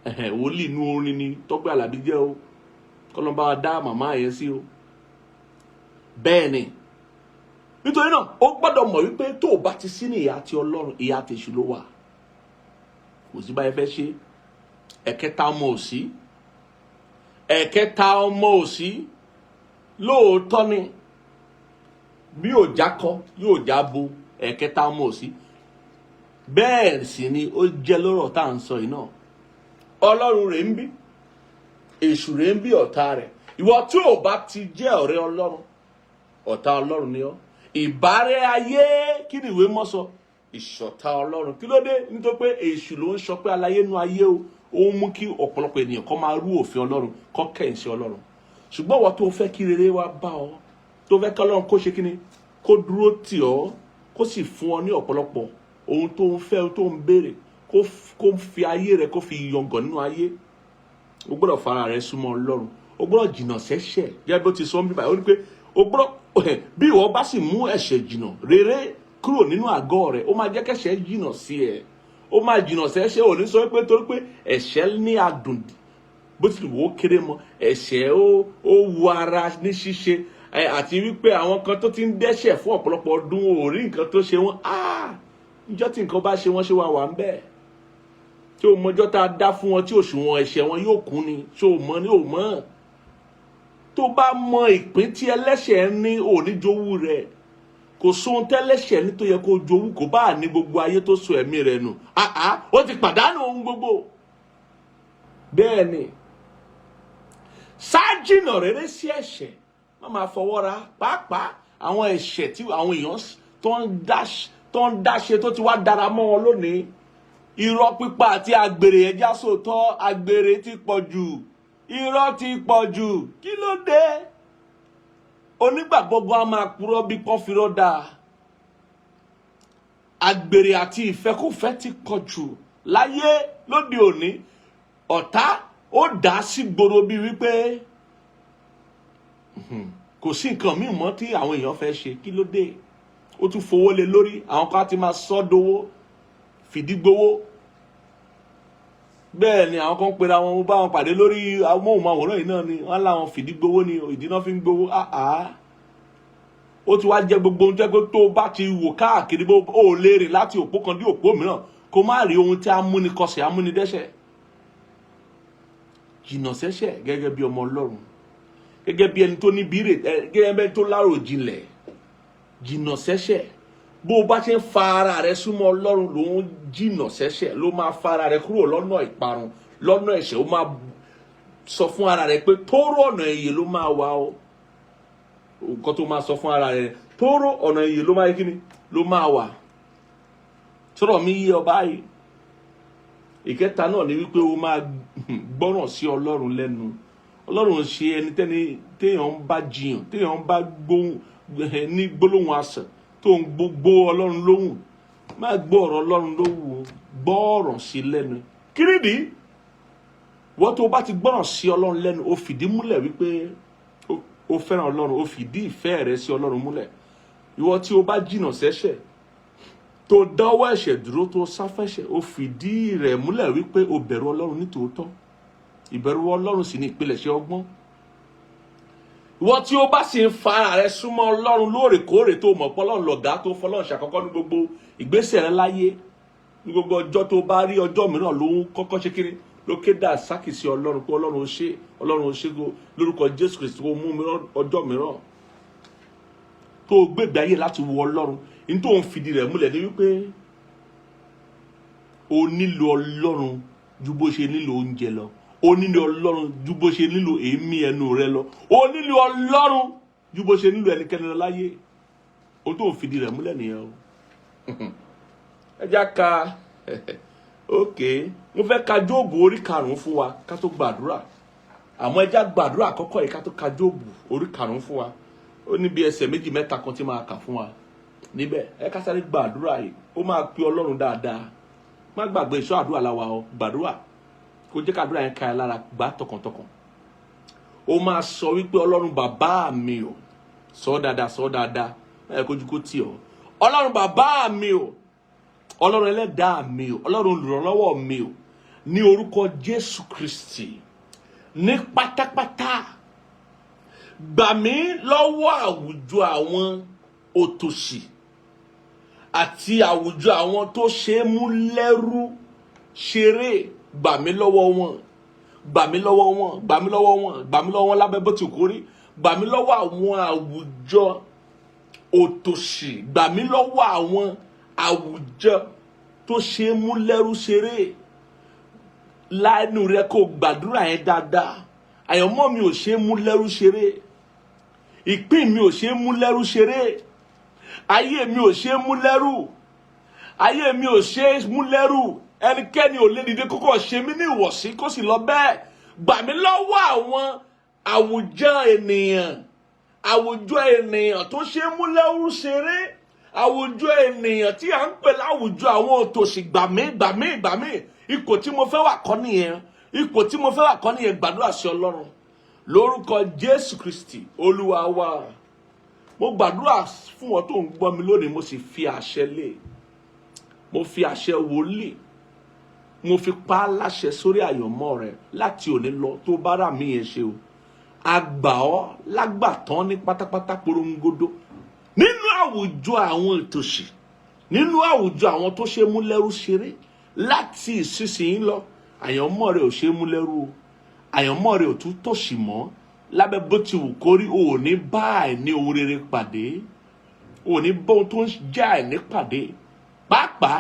wòlíì inú orin ni Tọ́pẹ́ Àlàbí jẹ́ o. Kọ́lọ́n bá wa dá màmá yẹn sí o. Bẹ́ẹ̀ ni. Nítorí náà, ó gbọ́dọ̀ mọ̀ wípé tó o bá ti sí ní ìhà ti Ọlọ́run, ìhà tèṣù ló wà. Kò sí báyìí fẹ́ ṣe. Ẹ̀kẹta ọmọ ò sí. Ẹ̀kẹta ọmọ ò sí. Lóòótọ́ ni, bí yóò já kọ yóò já bo. Ẹ̀kẹta ọmọ ò sí. Bẹ́ẹ̀ sì ni ó jẹ́ lọ́rọ̀ tá à ń sọ yìí náà. Ọlọ́run rẹ̀ ń bí, èṣù rẹ̀ ń bí, ọ̀tá rẹ̀. Ìwọ tí ò bá ti jẹ́ ọ̀rẹ́ Ọlọ́run, ọ̀tá Ọlọ́run ni ọ́. Ìbárẹ́ ayé, kí ni ìwé mọ́ sọ? Ìṣọ̀tá Ọlọ́run. Kí ló dé? Nítorí pé èṣù ló ń sọ pé aláyé nú ayé o. Ó ń mú kí ọ̀pọ̀lọpọ̀ ènìyàn kó máa rú òfin Ọlọ́run, kó kẹ̀yìn sí Ọlọ́run. Ṣùgbọ́n ìwọ tó fẹ́ kí rere wá bá ọ, tó fẹ́ kí Ọlọ́run kó ṣe kí ni, kó dúró tì ọ́, kó sì fún ọ ní ọ̀pọ̀lọpọ̀ ohun tó ń fẹ́, tó ń béèrè, kó fi ayé rẹ kó fi yangàn nínú ayé, o gbọ́dọ̀ fara rẹ súnmọ́ Ọlọ́run. O gbọ́dọ̀ jìnnà sẹ́ṣẹ̀. Gẹ́gẹ́ bí ó ti sọ ń bíbá, ó ní pé o gbọ́dọ̀, bí ìwọ bá sì mú ẹ̀ṣẹ̀ jìnnà rere kúrò nínú àgọ́ rẹ, ó máa jẹ́ kẹ́ṣẹ̀ jìnnà sí ẹ. Ó máa jìnnà sẹ́ṣẹ̀. Ò ní sọ pé torí pé ẹ̀ṣẹ̀ ní adùn. Bó tilẹ̀ wò ó kéré mọ́, ẹ̀ṣẹ̀ ó wu ara ní ṣíṣe. Àti wípé àwọn kan tó ti ń dẹ́ṣẹ̀ fún ọ̀pọ̀lọpọ̀ ọdún ò rí nǹkan tó ṣe wọ́n. Níjọ́ tí nǹkan bá ṣe wọ́n, ṣe wà wà ń bẹ́ẹ̀? Tí o mọjọ́ tá a dá fún wọn tí òṣùwọ̀n ẹ̀ṣẹ̀ wọn yóò kún ni? Ṣé o mọ̀ ni? O mọ̀. Tó bá mọ ìpín tí ẹlẹ́ṣẹ̀ ní, ò ní jowú rẹ̀. Kò sóhun tẹ́lẹ́ṣẹ̀ ní tó yẹ kó jowú. Kò bá ní gbogbo ayé, tó sọ ẹ̀mí rẹ̀ nù, àá ó ti pàdánù ohun gbogbo. Bẹ́ẹ̀ ni, ṣáájìnà rere sí ẹ̀ṣẹ̀. Má máa fọwọ́ ra, pàápàá àwọn ẹ̀ṣẹ̀ tí àwọn èèyàn tó ń dáṣe, tó ti wá dára mọ́ wọn lónìí. Irọ́ pípa àti àgbèrè, ẹja sòótọ́, àgbèrè ti pọ̀ jù, irọ́ ti pọ̀ jù. Kí ló dé? Onígbàgbọ́ gan a máa purọ́ bí kọ́fírọ́ dáa. Àgbèrè àti ìfẹ́kùfẹ́ ti pọ̀ jù láyé lóde òní. Ọ̀tá ó dá sí gbòòrò bíi wípé kò sí nǹkan míì mọ́ tí àwọn èèyàn fẹ́ ṣe. Kí ló dé? Ó tún fowó lé lórí. Àwọn kan á ti máa sọ́ dowó, fìdí gbowó. Bẹ́ẹ̀ ni àwọn kan ń pera wọn, mo bá wọn pàdé lórí amóhùnmáwòrán yìí náà ni wọ́n láwọn fìdí gbowó ni ìdí náà fi ń gbowó. Àá, ó ti wá jẹ́ gbogbo ohun tó yẹ pé tó bá ti wò káàkiri, bó ó lè rìn láti òpó kan dé òpó mìíràn kó má rí ohun tí amúnikọsẹ̀, amúnidẹ́ṣẹ̀. Jìnnà sẹ́ṣẹ̀ gẹ́gẹ́ bí ọmọ Ọlọ́run, gẹ́gẹ́ bí ẹni tó ní bírè, gẹ́gẹ́ bí ẹni tó láròjinlẹ̀. Jìnnà sẹ́ṣẹ̀. Bó o bá ṣe ń fa ara rẹ súnmọ́ Ọlọ́run, ló ń jìnnà sẹ́ṣẹ̀, ló máa fa ara rẹ kúrò lọ́nà ìparun, lọ́nà ẹ̀ṣẹ̀. Ó máa sọ fún ara rẹ pé tóóró ọ̀nà ìyè ló máa wà o. Nǹkan tó máa sọ fún ara rẹ, tóóró ọ̀nà ìyè ló máa yẹ kíni ló máa wà. Sọ̀rọ̀ mi yé ọ báyìí? Ìkẹta náà ni wípé o máa gbọ́ràn sí Ọlọ́run lẹ́nu. Ọlọ́run ò ṣe ẹni tẹ́ni téèyàn ń bá jiyàn, téèyàn ń bá gbóhùn ní gbólóhùn asàn, tó ń gbó Ọlọ́run lóhùn. Má gbọ́ ọ̀rọ̀ Ọlọ́run lóhùn, gbọ́ ọ̀rọ̀ sí lẹ́nu. Kírìdì wọ́n tó bá ti gbọ́ràn sí Ọlọ́run lẹ́nu, ó fìdí múlẹ̀ wípé ó fẹ́ràn Ọlọ́run, ó fìdí ìfẹ́ rẹ sí Ọlọ́run múlẹ̀. Ìwọ tí o bá jìnà sẹ́ṣẹ̀, tó dáwọ́ ẹ̀ṣẹ̀ dúró, tó sáfẹ́ṣẹ̀, ó fìdí rẹ̀ múlẹ̀ wípé o bẹ̀rù Ọlọ́run nítòótọ́. Ìbẹ̀rù Ọlọ́run sì ní ìpilẹ̀ṣẹ̀ ọgbọ́n. Ìwọ tí o bá sì ń fa ara rẹ súnmọ́ Ọlọ́run lóòrèkóòrè, tó mọ̀ pé Ọlọ́run lọ̀gá, tó fọlọ́run ṣàkọ́kọ́ ní gbogbo ìgbésẹ̀ rẹ láyé, ní gbogbo ọjọ́ tó bá rí ọjọ́ mìíràn, ló ń kọ́kọ́ ṣe kiri, ló ké dà sákìsí Ọlọ́run pé Ọlọ́run ó ṣe, Ọlọ́run ó ṣe go lórúkọ Jésù Kristi, kó mú mi ọjọ́ mìíràn, tó o gbégbé ayé láti wo Ọlọ́run, ní tó ń fìdí rẹ̀ múlẹ̀ ní wípé o nílò Ọlọ́run ju bó ṣe nílò oúnjẹ lọ, o nílò Ọlọ́run ju bó ṣe nílò èémí ẹnu rẹ lọ, o nílò Ọlọ́run ju bó ṣe nílò ẹnikẹ́ni lọ láyé. O tó ń fìdí rẹ̀ múlẹ̀ nìyẹn o. Ẹ já ka. Ok, mo fẹ́ ka Jóòbù orí 5 fún wa ká tó gbàdúrà, àmọ́ ẹ já gbàdúrà àkọ́kọ́ yìí ká tó ka Jóòbù orí 5 fún wa. Ó ní bí ẹsẹ̀ méjì mẹ́ta kan tí máa kà fún wa níbẹ̀. Ẹ ká sáré gbàdúrà yìí. Ó máa pe Ọlọ́run dáadáa. Má gbàgbé, ìṣọ́ àdúrà la wà o. Gbàdúrà, kó jẹ́ kàdúrà yẹn ká ẹ lára, gbà tọkàntọkàn. Ó máa sọ wípé, "Ọlọ́run bàbá mi o." Sọ dáadáa, sọ dáadáa, ẹ kójú kó tì ọ́. "Ọlọ́run bàbá mi o, Ọlọ́run ẹlẹ́dàá mi o, Ọlọ́run olùrànlọ́wọ́ mi o, ní orúkọ Jésù Kristi, ní pátápátá, gbà mí lọ́wọ́ àwùjọ àwọn òtòṣì àti àwùjọ àwọn tó ṣe é mú lẹ́rú ṣeré. Gbà mí lọ́wọ́ wọn, gbà mí lọ́wọ́ wọn, gbà mí lọ́wọ́ wọn, gbà mí lọ́wọ́ wọn lábẹ́ bó ti kórí. Gbà mí lọ́wọ́ àwọn àwùjọ òtòṣì, gbà mí lọ́wọ́ àwọn àwùjọ tó ṣe é mú lẹ́rú ṣeré." Láìnú rẹ, kó gbàdúrà yẹn dáadáa. Àyànmọ́ mi ò ṣe é mú lẹ́rú ṣeré, ìpín mi ò ṣe é mú lẹ́rú ṣeré, ayé mi ò ṣe é mú lẹ́rú, ayé mi ò ṣe é mú lẹ́rú. Ẹnikẹ́ni ò lè dìde kókó ṣe mí ní ìwọ̀sí kó sì lọ bẹ́ẹ̀. Gbà mí lọ́wọ́ àwọn àwùjọ ènìyàn, àwùjọ ènìyàn tó ṣe é mú lẹ́rú ṣeré, àwùjọ ènìyàn tí à ń pè láwùjọ àwọn òtòṣì. Gbà mí, gbà mí, gbà mí. Ipò tí mo fẹ́ wà kọ́ nìyẹn, ipò tí mo fẹ́ wà kọ́ nìyẹn. Gbàdúrà sí Ọlọ́run lórúkọ Jésù Kristi Olúwa wa. Mo gbàdúrà fún wọn tó ń gbọ́ mi lónìí, mo sì fi àṣẹ lé, mo fi àṣẹ wòlíì. Mo fi pa á láṣẹ sórí àyànmọ́ rẹ láti òní lọ. Tó bá rà mí yẹn ṣe o, àgbà ọ́ lágbàtán ní pátápátá porongodo nínú àwùjọ àwọn ìtòṣì, nínú àwùjọ àwọn tó ṣe mú lẹ́rú ṣeré. Láti ìsinsìnyí lọ, àyànmọ́ rẹ ò ṣe mú lẹ́rú o, àyànmọ́ rẹ ò tún tòṣì mọ́. Lábẹ́ bó ti wù kórí, o ò ní bá àìní ohun rere pàdé, o ò ní bá ohun tó ń jẹ́ àìní pàdé. Pàápàá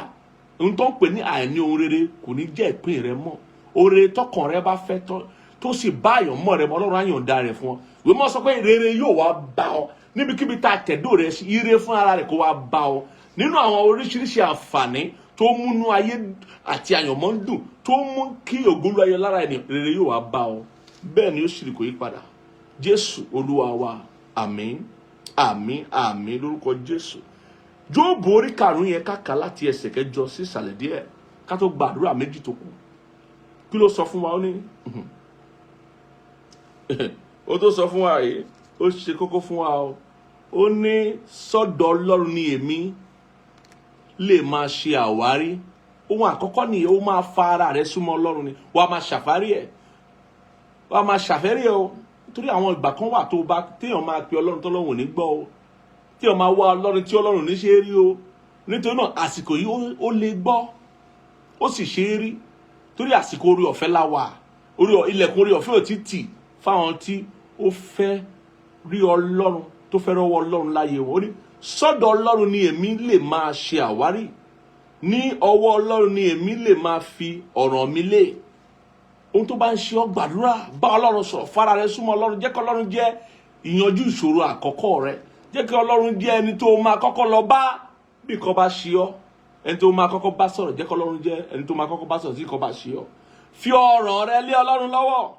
ohun tó ń pè ní àìní ohun rere kò ní jẹ́ ìpín rẹ mọ́. Oore tọkàn rẹ bá fẹ́ tó sì bá àyànmọ́ rẹ mọ́, Ọlọ́run á yọ̀ǹda rẹ̀ fún ọ. Ìwé mọ́ sọ pé rere yóò wá bá ọ níbikíbi tá a tẹ̀dó rẹ sí. Ire fún ara rẹ̀ kó wá bá ọ nínú àwọn oríṣiríṣi àǹfààní tó múnú ayé àti àyànmọ́ ń dùn, tó mú kí ògúnlú ayọ̀ lára ẹni. Rere yóò wá bá ọ. Bẹ́ẹ̀ ni ó sì rí, kò yí padà. Jésù Olúwa wa. Àmín, àmín, àmín lórúkọ Jésù. Jóòbù orí 5 yẹn, káka láti ẹsẹ̀ 8 sí ìsàlẹ̀ díẹ̀ ká tó gbàdúrà méjì tó kù. Kí ló sọ fún wa? Ó ní ó tó sọ fún wa yìí, ó ṣe kókó fún wa o. Ó ní, "Sọ́dọ̀ Ọlọ́run ni èmi lè máa ṣe àwárí." Ohun àkọ́kọ́ nìyẹn. Ó máa fa ara rẹ súnmọ́ Ọlọ́run ni wàá máa ṣàfárí ẹ̀, wàá máa ṣàfẹ́rí ẹ̀ o, torí àwọn ìgbà kan wà tó bá téèyàn máa pe Ọlọ́run tọ́lọ́run ò ní gbọ́ o, téèyàn máa wá Ọlọ́run tí Ọlọ́run ò ní ṣe é rí o. Nítorí náà, àsìkò yìí ó lè gbọ́, ó sì ṣe é rí, torí àsìkò orí ọ̀fẹ́ la wà. Orí ilẹ̀kùn orí ọ̀fẹ́ ò tí tì fáwọn tí ó fẹ́ rí Ọlọ́run, tó fẹ́ rọ́wọ́ Ọlọ́run láyé wọn. Ó ní, "Sọ́dọ̀ Ọlọ́run ni èmi lè máa ṣe àwárí, ní ọwọ́ Ọlọ́run ni èmi lè máa fi ọ̀ràn mi lé." Ohun tó bá ń ṣe ọ́, gbàdúrà, bá Ọlọ́run sọ̀rọ̀, fara rẹ súnmọ́ Ọlọ́run. Jẹ́ kí Ọlọ́run jẹ́ ìyanjú ìṣòro àkọ́kọ́ rẹ. Jẹ́ kí Ọlọ́run jẹ́ ẹni tó máa kọ́kọ́ lọ bá bí nǹkan bá ṣe ọ́, ẹni tó máa kọ́kọ́ bá sọ̀rọ̀. Jẹ́ kí Ọlọ́run jẹ́ ẹni tó máa kọ́kọ́ bá sọ̀rọ̀ tí nǹkan bá ṣe ọ́. Fi ọ̀ràn rẹ lé Ọlọ́run lọ́wọ́.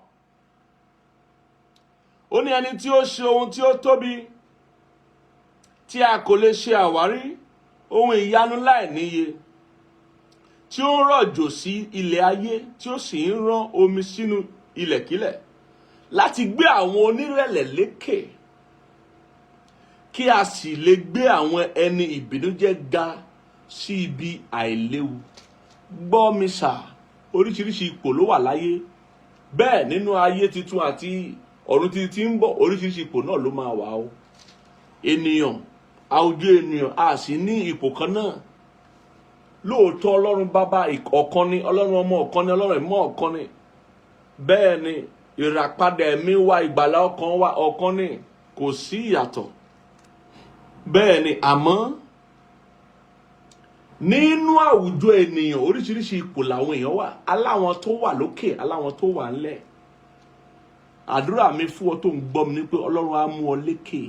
Ó ní, "Ẹni tí ó ṣe ohun tí ó tóbi tí a kò lè ṣe àwárí, ohun ìyanu láì níye, tí ó ń rọ̀jò sí ilẹ̀ ayé, tí ó sì ń rán omi sínú ilẹ̀kílẹ̀, láti gbé àwọn onírẹ̀lẹ̀ lékè, kí a sì lè gbé àwọn ẹni ìbìnújẹ́ ga sí ibi àìléwu." Gbọ́ mi sà, oríṣiríṣi ipò ló wà láyé. Bẹ́ẹ̀ nínú ayé tuntun àti ọ̀run tuntun tí ń bọ̀, oríṣiríṣi ipò náà ló máa wà o. Ènìyàn, àwùjọ ènìyàn, a sì ní ipò kan náà. Lóòótọ́, Ọlọ́run Bàbá ọ̀kan ni, Ọlọ́run Ọmọ ọ̀kan ni, Ọlọ́run Ẹ̀mọ́ ọ̀kan ni. Bẹ́ẹ̀ ni ìràpadà ẹ̀mí wa, ìgbàlá ọkàn wa ọ̀kan ni, kò sí ìyàtọ̀. Bẹ́ẹ̀ ni, àmọ́ nínú àwùjọ ènìyàn, oríṣiríṣi ipò làwọn èèyàn wà, aláwọn tó wà lókè, aláwọn tó wà ńlẹ̀. Àdúrà mi fún ọ tó ń gbọ́ mi ni pé Ọlọ́run á mú ọ lékè,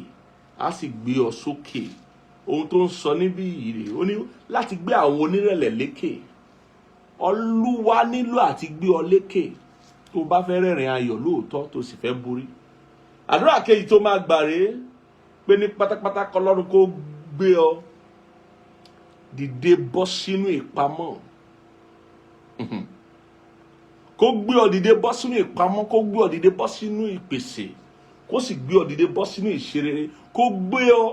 á sì gbé ọ sókè. Ohun tó ń sọ níbí yìí rèé. Ó ní láti gbé àwọn onírẹ̀lẹ̀ lékè. Olúwa nílò àti gbé ọ lékè tó bá fẹ́ rẹ́rìn ayọ̀ lóòótọ́, tó sì fẹ́ borí. Àdúrà kejì tó máa gbà rèé pé ní pátápátá, kọlọ́run kó gbé ọ dìde bọ́ sínú ìpamọ́, kó gbé ọ dìde bọ́ sínú ìpamọ́, kó gbé ọ dìde bọ́ sínú ìpèsè, kó sì gbé ọ dìde bọ́ sínú ìṣerere, kó gbé ọ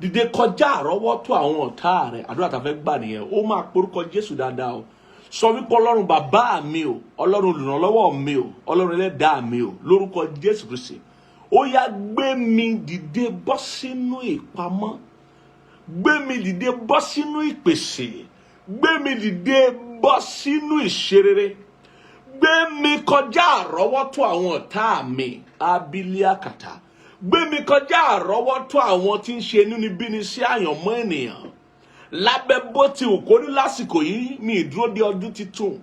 dìde kọjá àrọ́wọ́tó àwọn ọ̀tá rẹ̀. Àdúrà tá a fẹ́ gbà nìyẹn. Ó máa porúkọ Jésù dáadáa o. Sọ wípé, "Ọlọ́run bàbá mi o, Ọlọ́run olùrànlọ́wọ́ mi o, Ọlọ́run ẹlẹ́dàá mi o, lórúkọ Jésù Kristi, ó yá, gbé mi dìde bọ́ sínú ìpamọ́, gbé mi dìde bọ́ sínú ìpèsè, gbé mi dìde bọ́ sínú ìṣerere, gbé mi kọjá àrọ́wọ́tó àwọn ọ̀tá mi." Abiliakata, gbé mi kọjá àrọ́wọ́tó àwọn tí ń ṣe inúnibíni sí àyànmọ́ ènìyàn. Lábẹ́ bó ti wù kó ní lásìkò yìí, mi ìdúró de ọdún titun.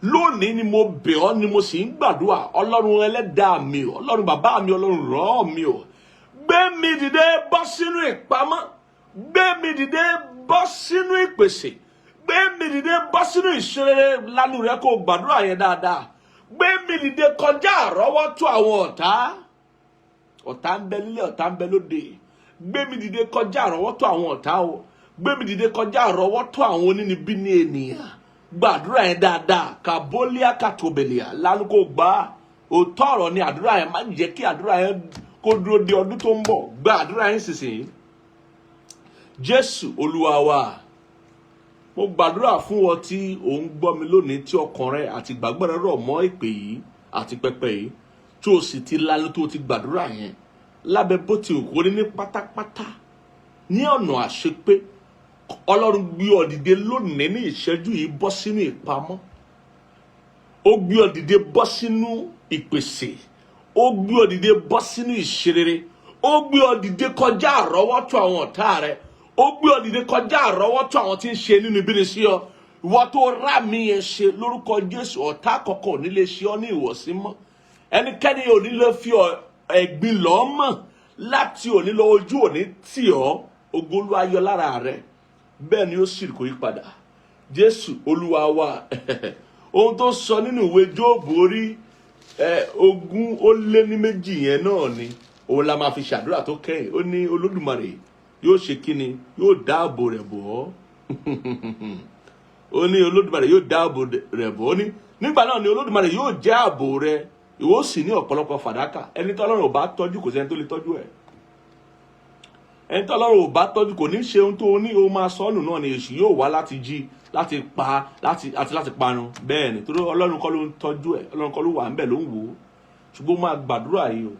Lónìí ni mo bẹ̀ ọ́, ni mo sì ń gbàdúrà. Ọlọ́run ẹlẹ́dàá mi o, Ọlọ́run bàbá mi, Ọlọ́run rọ̀ mi o, gbé mi dìde bọ́ sínú ìpamọ́, gbé mi dìde bọ́ sínú ìpèsè, gbé mi dìde bọ́ sínú ìṣerere. Lánàá rẹ kó gbàdúrà yẹn dáadáa. Gbé mi dìde kọjá àrọ́wọ́tó àwọn ọ̀tá. Ọ̀tá ń bẹ nílé, ọ̀tá ń bẹ lóde. Gbé mi dìde kọjá àrọ́wọ́tó àwọn ọ̀tá o. Gbé mi dìde kọjá àrọ́wọ́tó àwọn onínibíní ènìyàn. Gbàdúrà yẹn dáadáa. Kàbólíà kàtòbèlìà, lánàá kó gbà á. Òótọ́ ọ̀rọ̀ ni àdúrà yẹn. Má jẹ́ kí àdúrà yẹn kó dúró de ọdún tó ń bọ̀. Gba àdúrà yẹn sísìn. Jésù Olúwa wa. Mo gbàdúrà fún ọ tí ò ń gbọ́ mi lónìí, tí ọkàn rẹ àti ìgbàgbọ́ rẹ rọ̀ mọ́ ìpè yìí àti pẹpẹ yìí, tí o sì ti lanu tó o ti gbàdúrà yẹn, lábẹ́ bó ti wù kó rí ní pátápátá, ní ọ̀nà àṣepé, Ọlọ́run gbé ọ dìde lónìí ní ìṣẹ́jú yìí bọ́ sínú ìpamọ́. Ó gbé ọ dìde bọ́ sínú ìpèsè. Ó gbé ọ dìde bọ́ sínú ìṣerere. Ó gbé ọ dìde kọjá àrọ́wọ́tó àwọn ọ̀tá rẹ. Ó gbé ọ dìde kọjá àrọ́wọ́tó àwọn tí ń ṣe nínú ibi sí ọ. Ìwọ tó rà mí yẹn ṣe, lórúkọ Jésù, ọ̀tá kọ̀ọ̀kan ò ní lè ṣe ọ ní ìwọ̀sí mọ́. Ẹnikẹ́ni ò ní lè fi ẹ̀gbin lọ́ mọ̀. Láti òní lọ, ojú òní tì ọ́. Ògo Olúwa yọ lára rẹ. Bẹ́ẹ̀ ni ó sì kò yí padà. Jésù Olúwa wa. Ohun tó sọ nínú ìwé Jóòbù orí 22 yẹn náà ni òun la máa fi ṣàdúrà tó kẹ́yìn. Ó ní Olódùmarè yóò ṣe kíni? Yóò dáàbò rẹ̀ bò ọ́. Ó ní Olódùmarè yóò dáàbò rẹ̀ bò ọ́. Ní nígbà náà ni Olódùmarè yóò jẹ́ ààbò rẹ, ìwọ sì ní ọ̀pọ̀lọpọ̀ fàdákà. Ẹni tí Ọlọ́run ò bá tọ́jú, kò sẹ́ni tó lè tọ́jú ẹ̀. Ẹni tí Ọlọ́run ò bá tọ́jú kò ní ṣe ohun tó ní o máa sọ́nù náà ni. Èṣù yóò wá láti jí, láti pa, láti àti láti parun. Bẹ́ẹ̀ ni, torí Ọlọ́run kọ́ ló ń tọ́jú ẹ̀, Ọlọ́run kọ́ ló wà ń bẹ̀ ló ń wò ó. Ṣùgbọ́n ó máa gbàdúrà yìí o,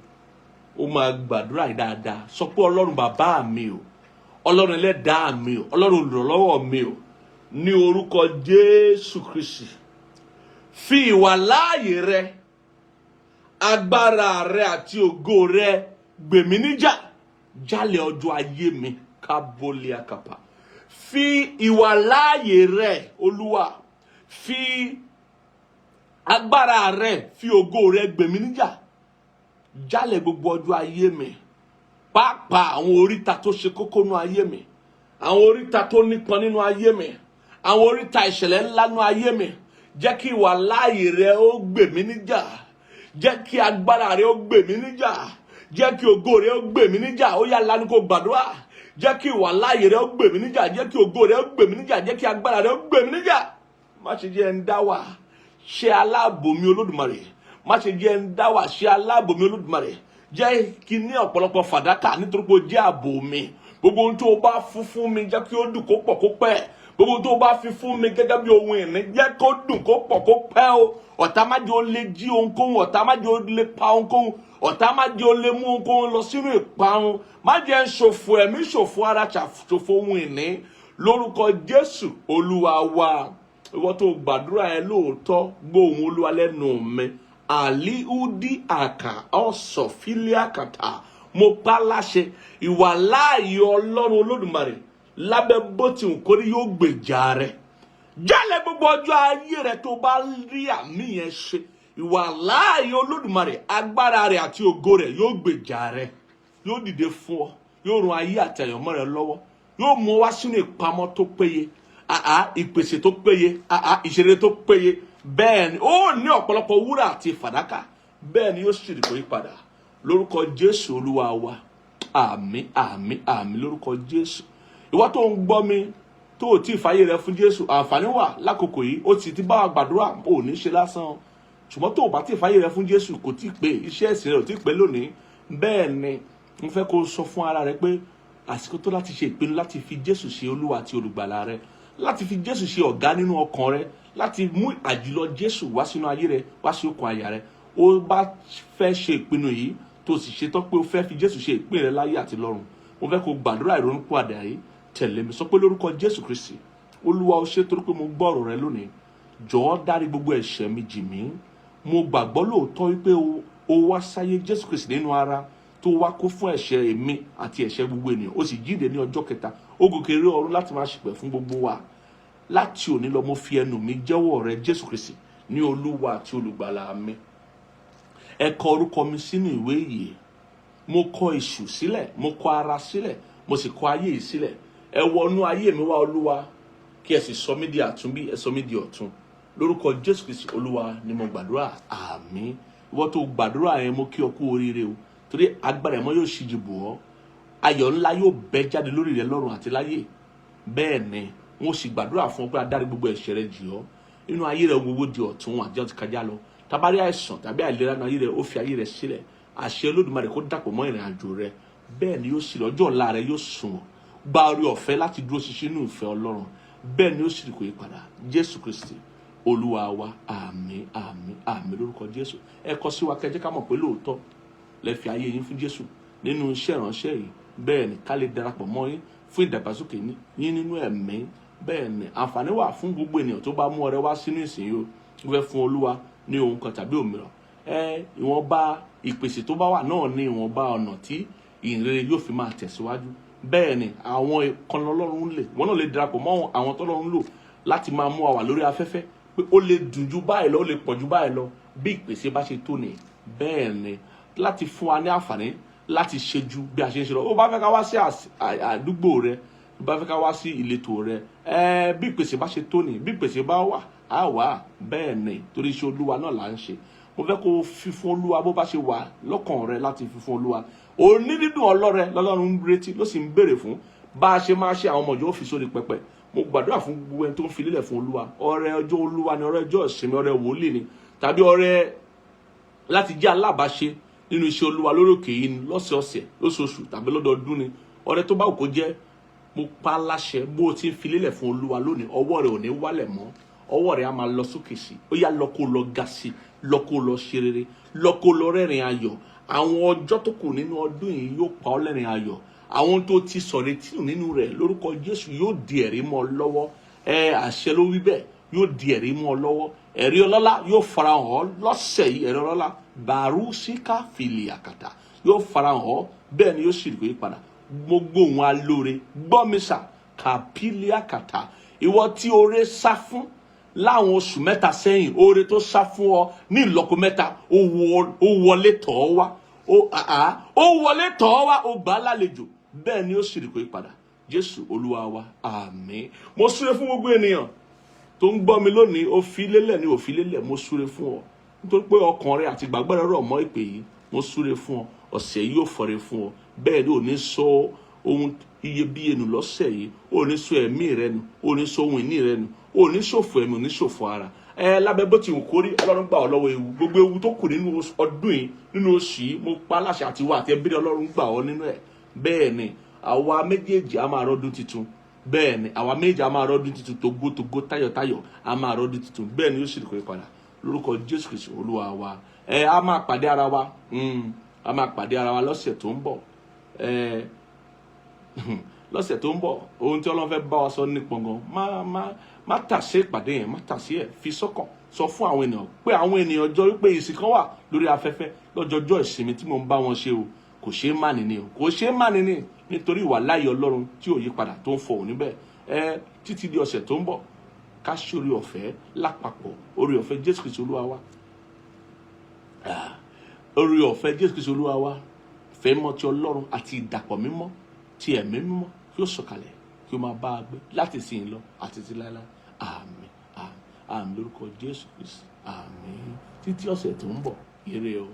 ó máa gbàdúrà yìí dáadáa. Sọ pé, "Ọlọ́run bàbá mi o, Ọlọ́run ẹlẹ́dàá mi o, Ọlọ́run olùrànlọ́wọ́ mi o, ní orúkọ Jésù Kristi, fi ìwà láàyè rẹ, agbára rẹ àti ògo rẹ gbèmí níjà jálẹ̀ ọjọ́ ayé mi." Kábólì àkàpà. Fi ìwà láàyè rẹ, Olúwa, fi agbára rẹ, fi ògo rẹ gbèmí níjà jálẹ̀ gbogbo ọjọ́ ayé mi, pàápàá àwọn oríta tó ṣe kókó nínú ayé mi, àwọn oríta tó nípọn nínú ayé mi, àwọn oríta ìṣẹ̀lẹ̀ ńlá nínú ayé mi. Jẹ́ kí ìwà láàyè rẹ ó gbèmí níjà. Jẹ́ kí agbára rẹ ó gbèmí níjà. Jẹ́ kí ògo rẹ ó gbèmí níjà. Ó yá, lanu kó gbàdúrà. Jẹ́ kí ìwà láàyè rẹ ó gbèmí níjà. Jẹ́ kí ògo rẹ ó gbèmí níjà. Jẹ́ kí agbára rẹ ó gbèmí níjà. Má ṣe jẹ́ ń dá wà, ṣe aláàbò mi, Olódùmarè. Má ṣe jẹ́ ń dá wà, ṣe aláàbò mi, Olódùmarè. Jẹ́ kí ní ọ̀pọ̀lọpọ̀ fàdákà, nítorí pé o jẹ́ ààbò mi. Gbogbo ohun tó o bá fún fún mi, jẹ́ kí ó dùn, kó pọ̀, kó pẹ́. Gbogbo ohun tó o bá fi fún mi gẹ́gẹ́ bí ohun ìní, jẹ́ kó dùn, kó pọ̀, kó pẹ́ o. Ọ̀tá má jẹ́ ó lè jí ohunkóhun. Ọ̀tá má jẹ́ ó lè pa ohunkóhun. Ọ̀tá má jẹ́ ó lè mú ohunkóhun lọ sínú ìparun. Má jẹ́ ń ṣòfò ẹ̀mí, ṣòfò ara, ṣòfò ohun ìní, lórúkọ Jésù Olúwa wa. Ìwọ tó gbàdúrà yẹn lóòótọ́, gbóhùn Olúwa lẹ́nu mi. Àlíúdí àkà ọ̀sọ̀fílíàkàtà, mo pa láṣẹ, ìwà láàyè Ọlọ́run Olódùmarè, lábẹ́ bó ti wù kórí, yóò gbèjà rẹ jálẹ̀ gbogbo ọjọ́ ayé rẹ. Tó bá rí àmì yẹn ṣe, ìwà láàyè Olódùmarè, agbára rẹ àti ògo rẹ yóò gbèjà rẹ, yóò dìde fún ọ, yóò run ayé àti àyànmọ́ rẹ lọ́wọ́, yóò mú ọ wá sínú ìpamọ́ tó péye, ìpèsè tó péye, ìṣeré tó péye. Bẹ́ẹ̀ ni, ó ní ọ̀pọ̀lọpọ̀ wúrà àti fàdákà. Bẹ́ẹ̀ ni yóò sì rí kò yí padà, lórúkọ Jésù Olúwa wa. Àmín, àmín, àmín, lórúkọ Jésù. Ìwọ tó ń gbọ́ mi, tó o tí ì fàyè rẹ fún Jésù, àǹfààní wà lákòókò yìí. Ó sì ti bá wa gbàdúrà, ò ní ṣe lásán. Ṣùgbọ́n tó o bá tí ì fàyè rẹ fún Jésù, kò tí ì pé, iṣẹ́ ẹ̀sìn rẹ ò tí ì pé lónìí. Bẹ́ẹ̀ ni, mo fẹ́ kó o sọ fún ara rẹ pé àsìkò tó láti ṣe ìpinnu láti fi Jésù ṣe Olúwa àti Olùgbàlà rẹ, láti fi Jésù ṣe ọ̀gá nínú ọkàn rẹ, láti mú àjùlọ Jésù wá sínú ayé rẹ, wá sí ọkàn àyà rẹ. Ó bá fẹ́ ṣe ìpinnu yìí, tó sì ṣetán pé o fẹ́ fi Jésù ṣe ìpín rẹ láyé àti lọ́run, mo fẹ́ kó gbàdúrà ìrònúpìwàdà yìí tẹ̀lé mi. Sọ pé, "Lórúkọ Jésù Kristi, Olúwa, o ṣé torí pé mo gbọ́ ọ̀rọ̀ rẹ lónìí. Jọ̀ọ́, dárí gbogbo ẹ̀ṣẹ̀ mi jì mí. Mo gbàgbọ́ lóòótọ́ wípé o wá sáyé, Jésù Kristi, nínú ara, tó wá kó fún ẹ̀ṣẹ̀ èmi àti ẹ̀ṣẹ̀ gbogbo ènìyàn. Ó sì jíǹde ní ọjọ́ kẹta, ó gòkè rí ọ̀run láti máa ṣìpẹ̀ fún gbogbo wa. Láti òní lọ, mo fi ẹnu mi jẹ́wọ́ rẹ, Jésù Kristi, ní Olúwa àti Olùgbàlà mi. Ẹ kọ orúkọ mi sínú ìwé ìyè. Mo kọ èṣù sílẹ̀, mo kọ ara sílẹ̀, mo sì kọ ayé yìí sílẹ̀. Ẹ wọnú ayé mi wá, Olúwa, kí ẹ sì sọ mí di àtúnbí, ẹ sọ mí di ọ̀tun. Lórúkọ Jésù Kristi Olúwa ni mo gbàdúrà, àmín." Ìwọ tó gbàdúrà yẹn, mo kí ọ kú oríire o, torí agbára ẹ̀mọ́ yóò ṣíji bò ọ́. Ayọ̀ ńlá yóò bẹ́ jáde lórí rẹ lọ́run àti láyé. Bẹ́ẹ̀ ni, wọ́n sì gbàdúrà fún ọ pé adárí gbogbo ẹ̀ṣẹ̀ rẹ jì ọ́, inú ayé rẹ gbogbo di ọ̀tun àti ọtí kájá lọ. Tabari àìsàn tàbí àìlera nínú ayé rẹ, ó fi ayé rẹ sílẹ̀. Àṣẹ Olódùmarè kó dàpọ̀ mọ́ ìrìn àjò rẹ. Bẹ́ẹ̀ ni yóò sì, lọ́jọ́ ọ̀la rẹ yóò sùn. Gba orí ọ̀fẹ́ láti dúró ṣinṣin nínú ìfẹ́ Ọlọ́run. Bẹ́ẹ̀ ni ó sì kò yí padà. Jésù Kristi Olúwa wa. Àmín, àmín, àmín lórúkọ Jésù. Ẹ kọ sí wa kẹ́ jẹ́ ká mọ̀ pé lóòótọ́ lẹ fi ayé yín fún Jésù nínú iṣẹ́ ìránṣẹ́ yìí. Bẹ́ẹ̀ ni, ká lè darapọ̀ mọ́ yín fún ìdàgbàsókè yín nínú ẹ̀mí. Bẹ́ẹ̀ ni, àǹfààní wà fún gbogbo ènìyàn tó bá mú ọrẹ wá sínú ìsìn yìí. O fẹ́ fún Olúwa ní ohun kan tàbí òmíràn, ẹ ìwọ̀nba ìpèsè tó bá wà náà ní ìwọ̀nba ọ̀nà tí ìhìnrere yóò fi máa tẹ̀síwájú. Bẹ́ẹ̀ ni, àwọn ìkànnì Ọlọ́run lè wọ́n náà lè darapọ̀ mọ́ àwọn tọ́lọ́run lò láti máa mú wa wà lórí afẹ́fẹ́, pé ó lè dùn ju báyìí lọ, ó lè pọ̀ ju báyìí lọ bí ìpèsè bá ṣe tó ni. Bẹ́ẹ̀ ni, láti fún wa ní àǹfààní láti ṣe ju bí a ṣe ń ṣe lọ. Ó bá fẹ́ ká wá sí àdúgbò rẹ, ó bá fẹ́ ká wá sí ìletò rẹ, ẹ bí ìpèsè bá ṣe tó ni, bí ìpèsè bá wà á wà. Bẹ́ẹ̀ ni, torí iṣẹ́ Olúwa náà là ń ṣe. Mo fẹ́ kó fi fún Olúwa bó bá ṣe wà lọ́kàn rẹ láti fi fún Olúwa. Onídídùn ọlọ́rẹ lọ́lọ́run ń retí, ló sì ń béèrè fún. Bá a ṣe máa ṣe, àwọn ọmọ ìjọ fi sórí pẹpẹ. Mo gbàdúrà fún gbogbo ẹni tó ń fi lélẹ̀ fún Olúwa. Ọrẹ ọjọ́ Olúwa ni, ọrẹ ọjọ́ ìsinmi, ọrẹ wòlíì ni, tàbí ọrẹ láti jẹ́ alábàáṣe nínú iṣẹ́ Olúwa lórí òkè yìí ni, lọ́sọ̀ọ̀sẹ̀, lóṣooṣù tàbí lọ́dọọdún ni. Ọrẹ tó bá wù kó jẹ́, mo pa á láṣẹ, bó o ti ń fi lélẹ̀ fún Olúwa lónìí, ọwọ́ rẹ ò ní wálẹ̀ mọ́, ọwọ́ rẹ á máa lọ sókè sí. Ó yá, lọ kó lọ ga sí, lọ kó lọ ṣe rere, lọ kó lọ rẹ́rìn ayọ̀. Àwọn ọjọ́ tó kù nínú ọdún yìí yóò pa ọ́ lẹ́rìn ayọ̀. Àwọn tó ti sọ̀rọ̀ tí nínú rẹ̀, lórúkọ Jésù, yóò di ẹ̀rí mọ́ ọ lọ́wọ́. Ẹ àṣẹ ló wí bẹ́ẹ̀, yóò di ẹ̀rí mọ́ ọ lọ́wọ́. Ẹ̀rí ọlọ́lá yóò farahàn ọ́ lọ́sẹ̀ yìí. Ẹ̀rí ọlọ́lá bàrúsíkà fìlì àkàtà yóò farahàn ọ́. Bẹ́ẹ̀ ni yóò sì rí padà. Gbogbo òun alóore gbọ́mísà kàpílíà kàtà. Ìwọ tí oore sá fún láwọn oṣù 3 sẹ́yìn, oore tó sá fún ọ ní ìlọ́po 3, ó wọlé tọ̀ ọ́ wá, ó wọlé tọ̀ ọ́ wá, ó gbà á lálejò. Bẹ́ẹ̀ ni ó sì rí kó padà. Jésù Olúwa wa. Àmín. Mo súre fún gbogbo ènìyàn tó ń gbọ́ mi lónìí. Ó fi lélẹ̀ ní, ó fi lélẹ̀. Mo súre fún ọ nítorí pé ọkàn rẹ àti ìgbàgbọ́ rẹ rọ̀ mọ́ ìpè yìí. Mo súre fún ọ, ọ̀sẹ̀ yìí yóò fọre fún ọ. Bẹ́ẹ̀ ni, ò ní sọ ohun iyebíye nù lọ́sẹ̀ yìí, ò ní sọ ẹ̀mí rẹ nù, ò ní sọ ohun ìní rẹ nù, ò ní ṣòfò ẹ̀mí, ò ní ṣòfò ara ẹ. Lábẹ́ bó ti wù kórí, Ọlọ́run gbà ọ́ lọ́wọ́ ewu gbogbo, ewu tó kù nínú ọdún yìí, nínú oṣù yìí. Mo pa láṣẹ, àti wà àti ẹbí rẹ, Ọlọ́run gbà ọ́ nínú ẹ̀. Bẹ́ẹ̀ ni, àwa méjèèjì a máa rọ́dún tuntun. Bẹ́ẹ̀ ni, àwa méjèèjì a máa rọ́dún tuntun, togotogo, tayọ̀tayọ̀, a máa rọ́dún tuntun. Bẹ́ẹ̀ ni, yóò sì kọ́ padà lórúkọ Jésù Kristi Olúwa wa. Ẹ a máa pàdé ara wa, a máa pàdé ara wa lọ́sẹ̀ tó ń bọ̀. Ẹ lọ́sẹ̀ tó ń bọ̀, ohun tí Ọlọ́run fẹ́ bá wa sọ ní pọ̀ngàn, má tà sí ìpàdé yẹn, má tà sí ẹ̀. Fi sọ́kàn, sọ fún àwọn ènìyàn pé àwọn ènìyàn jọ wípé ìsìn kan wà lórí afẹ́fẹ́ lọ́jọ́jọ́ ìsinmi tí mo ń bá wọn ṣe o. Kò ṣeé má nìní o, kò ṣeé má nìní, nítorí ìwà láàyè Ọlọ́run tí ò yí padà tó ń fọhùn níbẹ̀. Ẹ títí di ọ̀sẹ̀ tó ń bọ̀, ká ṣe orí ọ̀fẹ́ lápapọ̀. Orí ọ̀fẹ́ Jésù Kristi Olúwa wa, orí ọ̀fẹ́ Jésù Kristi Olúwa wa, ìfẹ́ mímọ́ ti Ọlọ́run àti ìdàpọ̀ mímọ́ ti Ẹ̀mí Mímọ́ kí ó sọ̀kalẹ̀, kí ó máa bá a gbé láti ìsìn lọ àti ti láéláé. Àmín, àmín, àmín lórúkọ Jésù Kristi. Àmín. Títí ọ̀sẹ̀ tó ń bọ̀, ire o.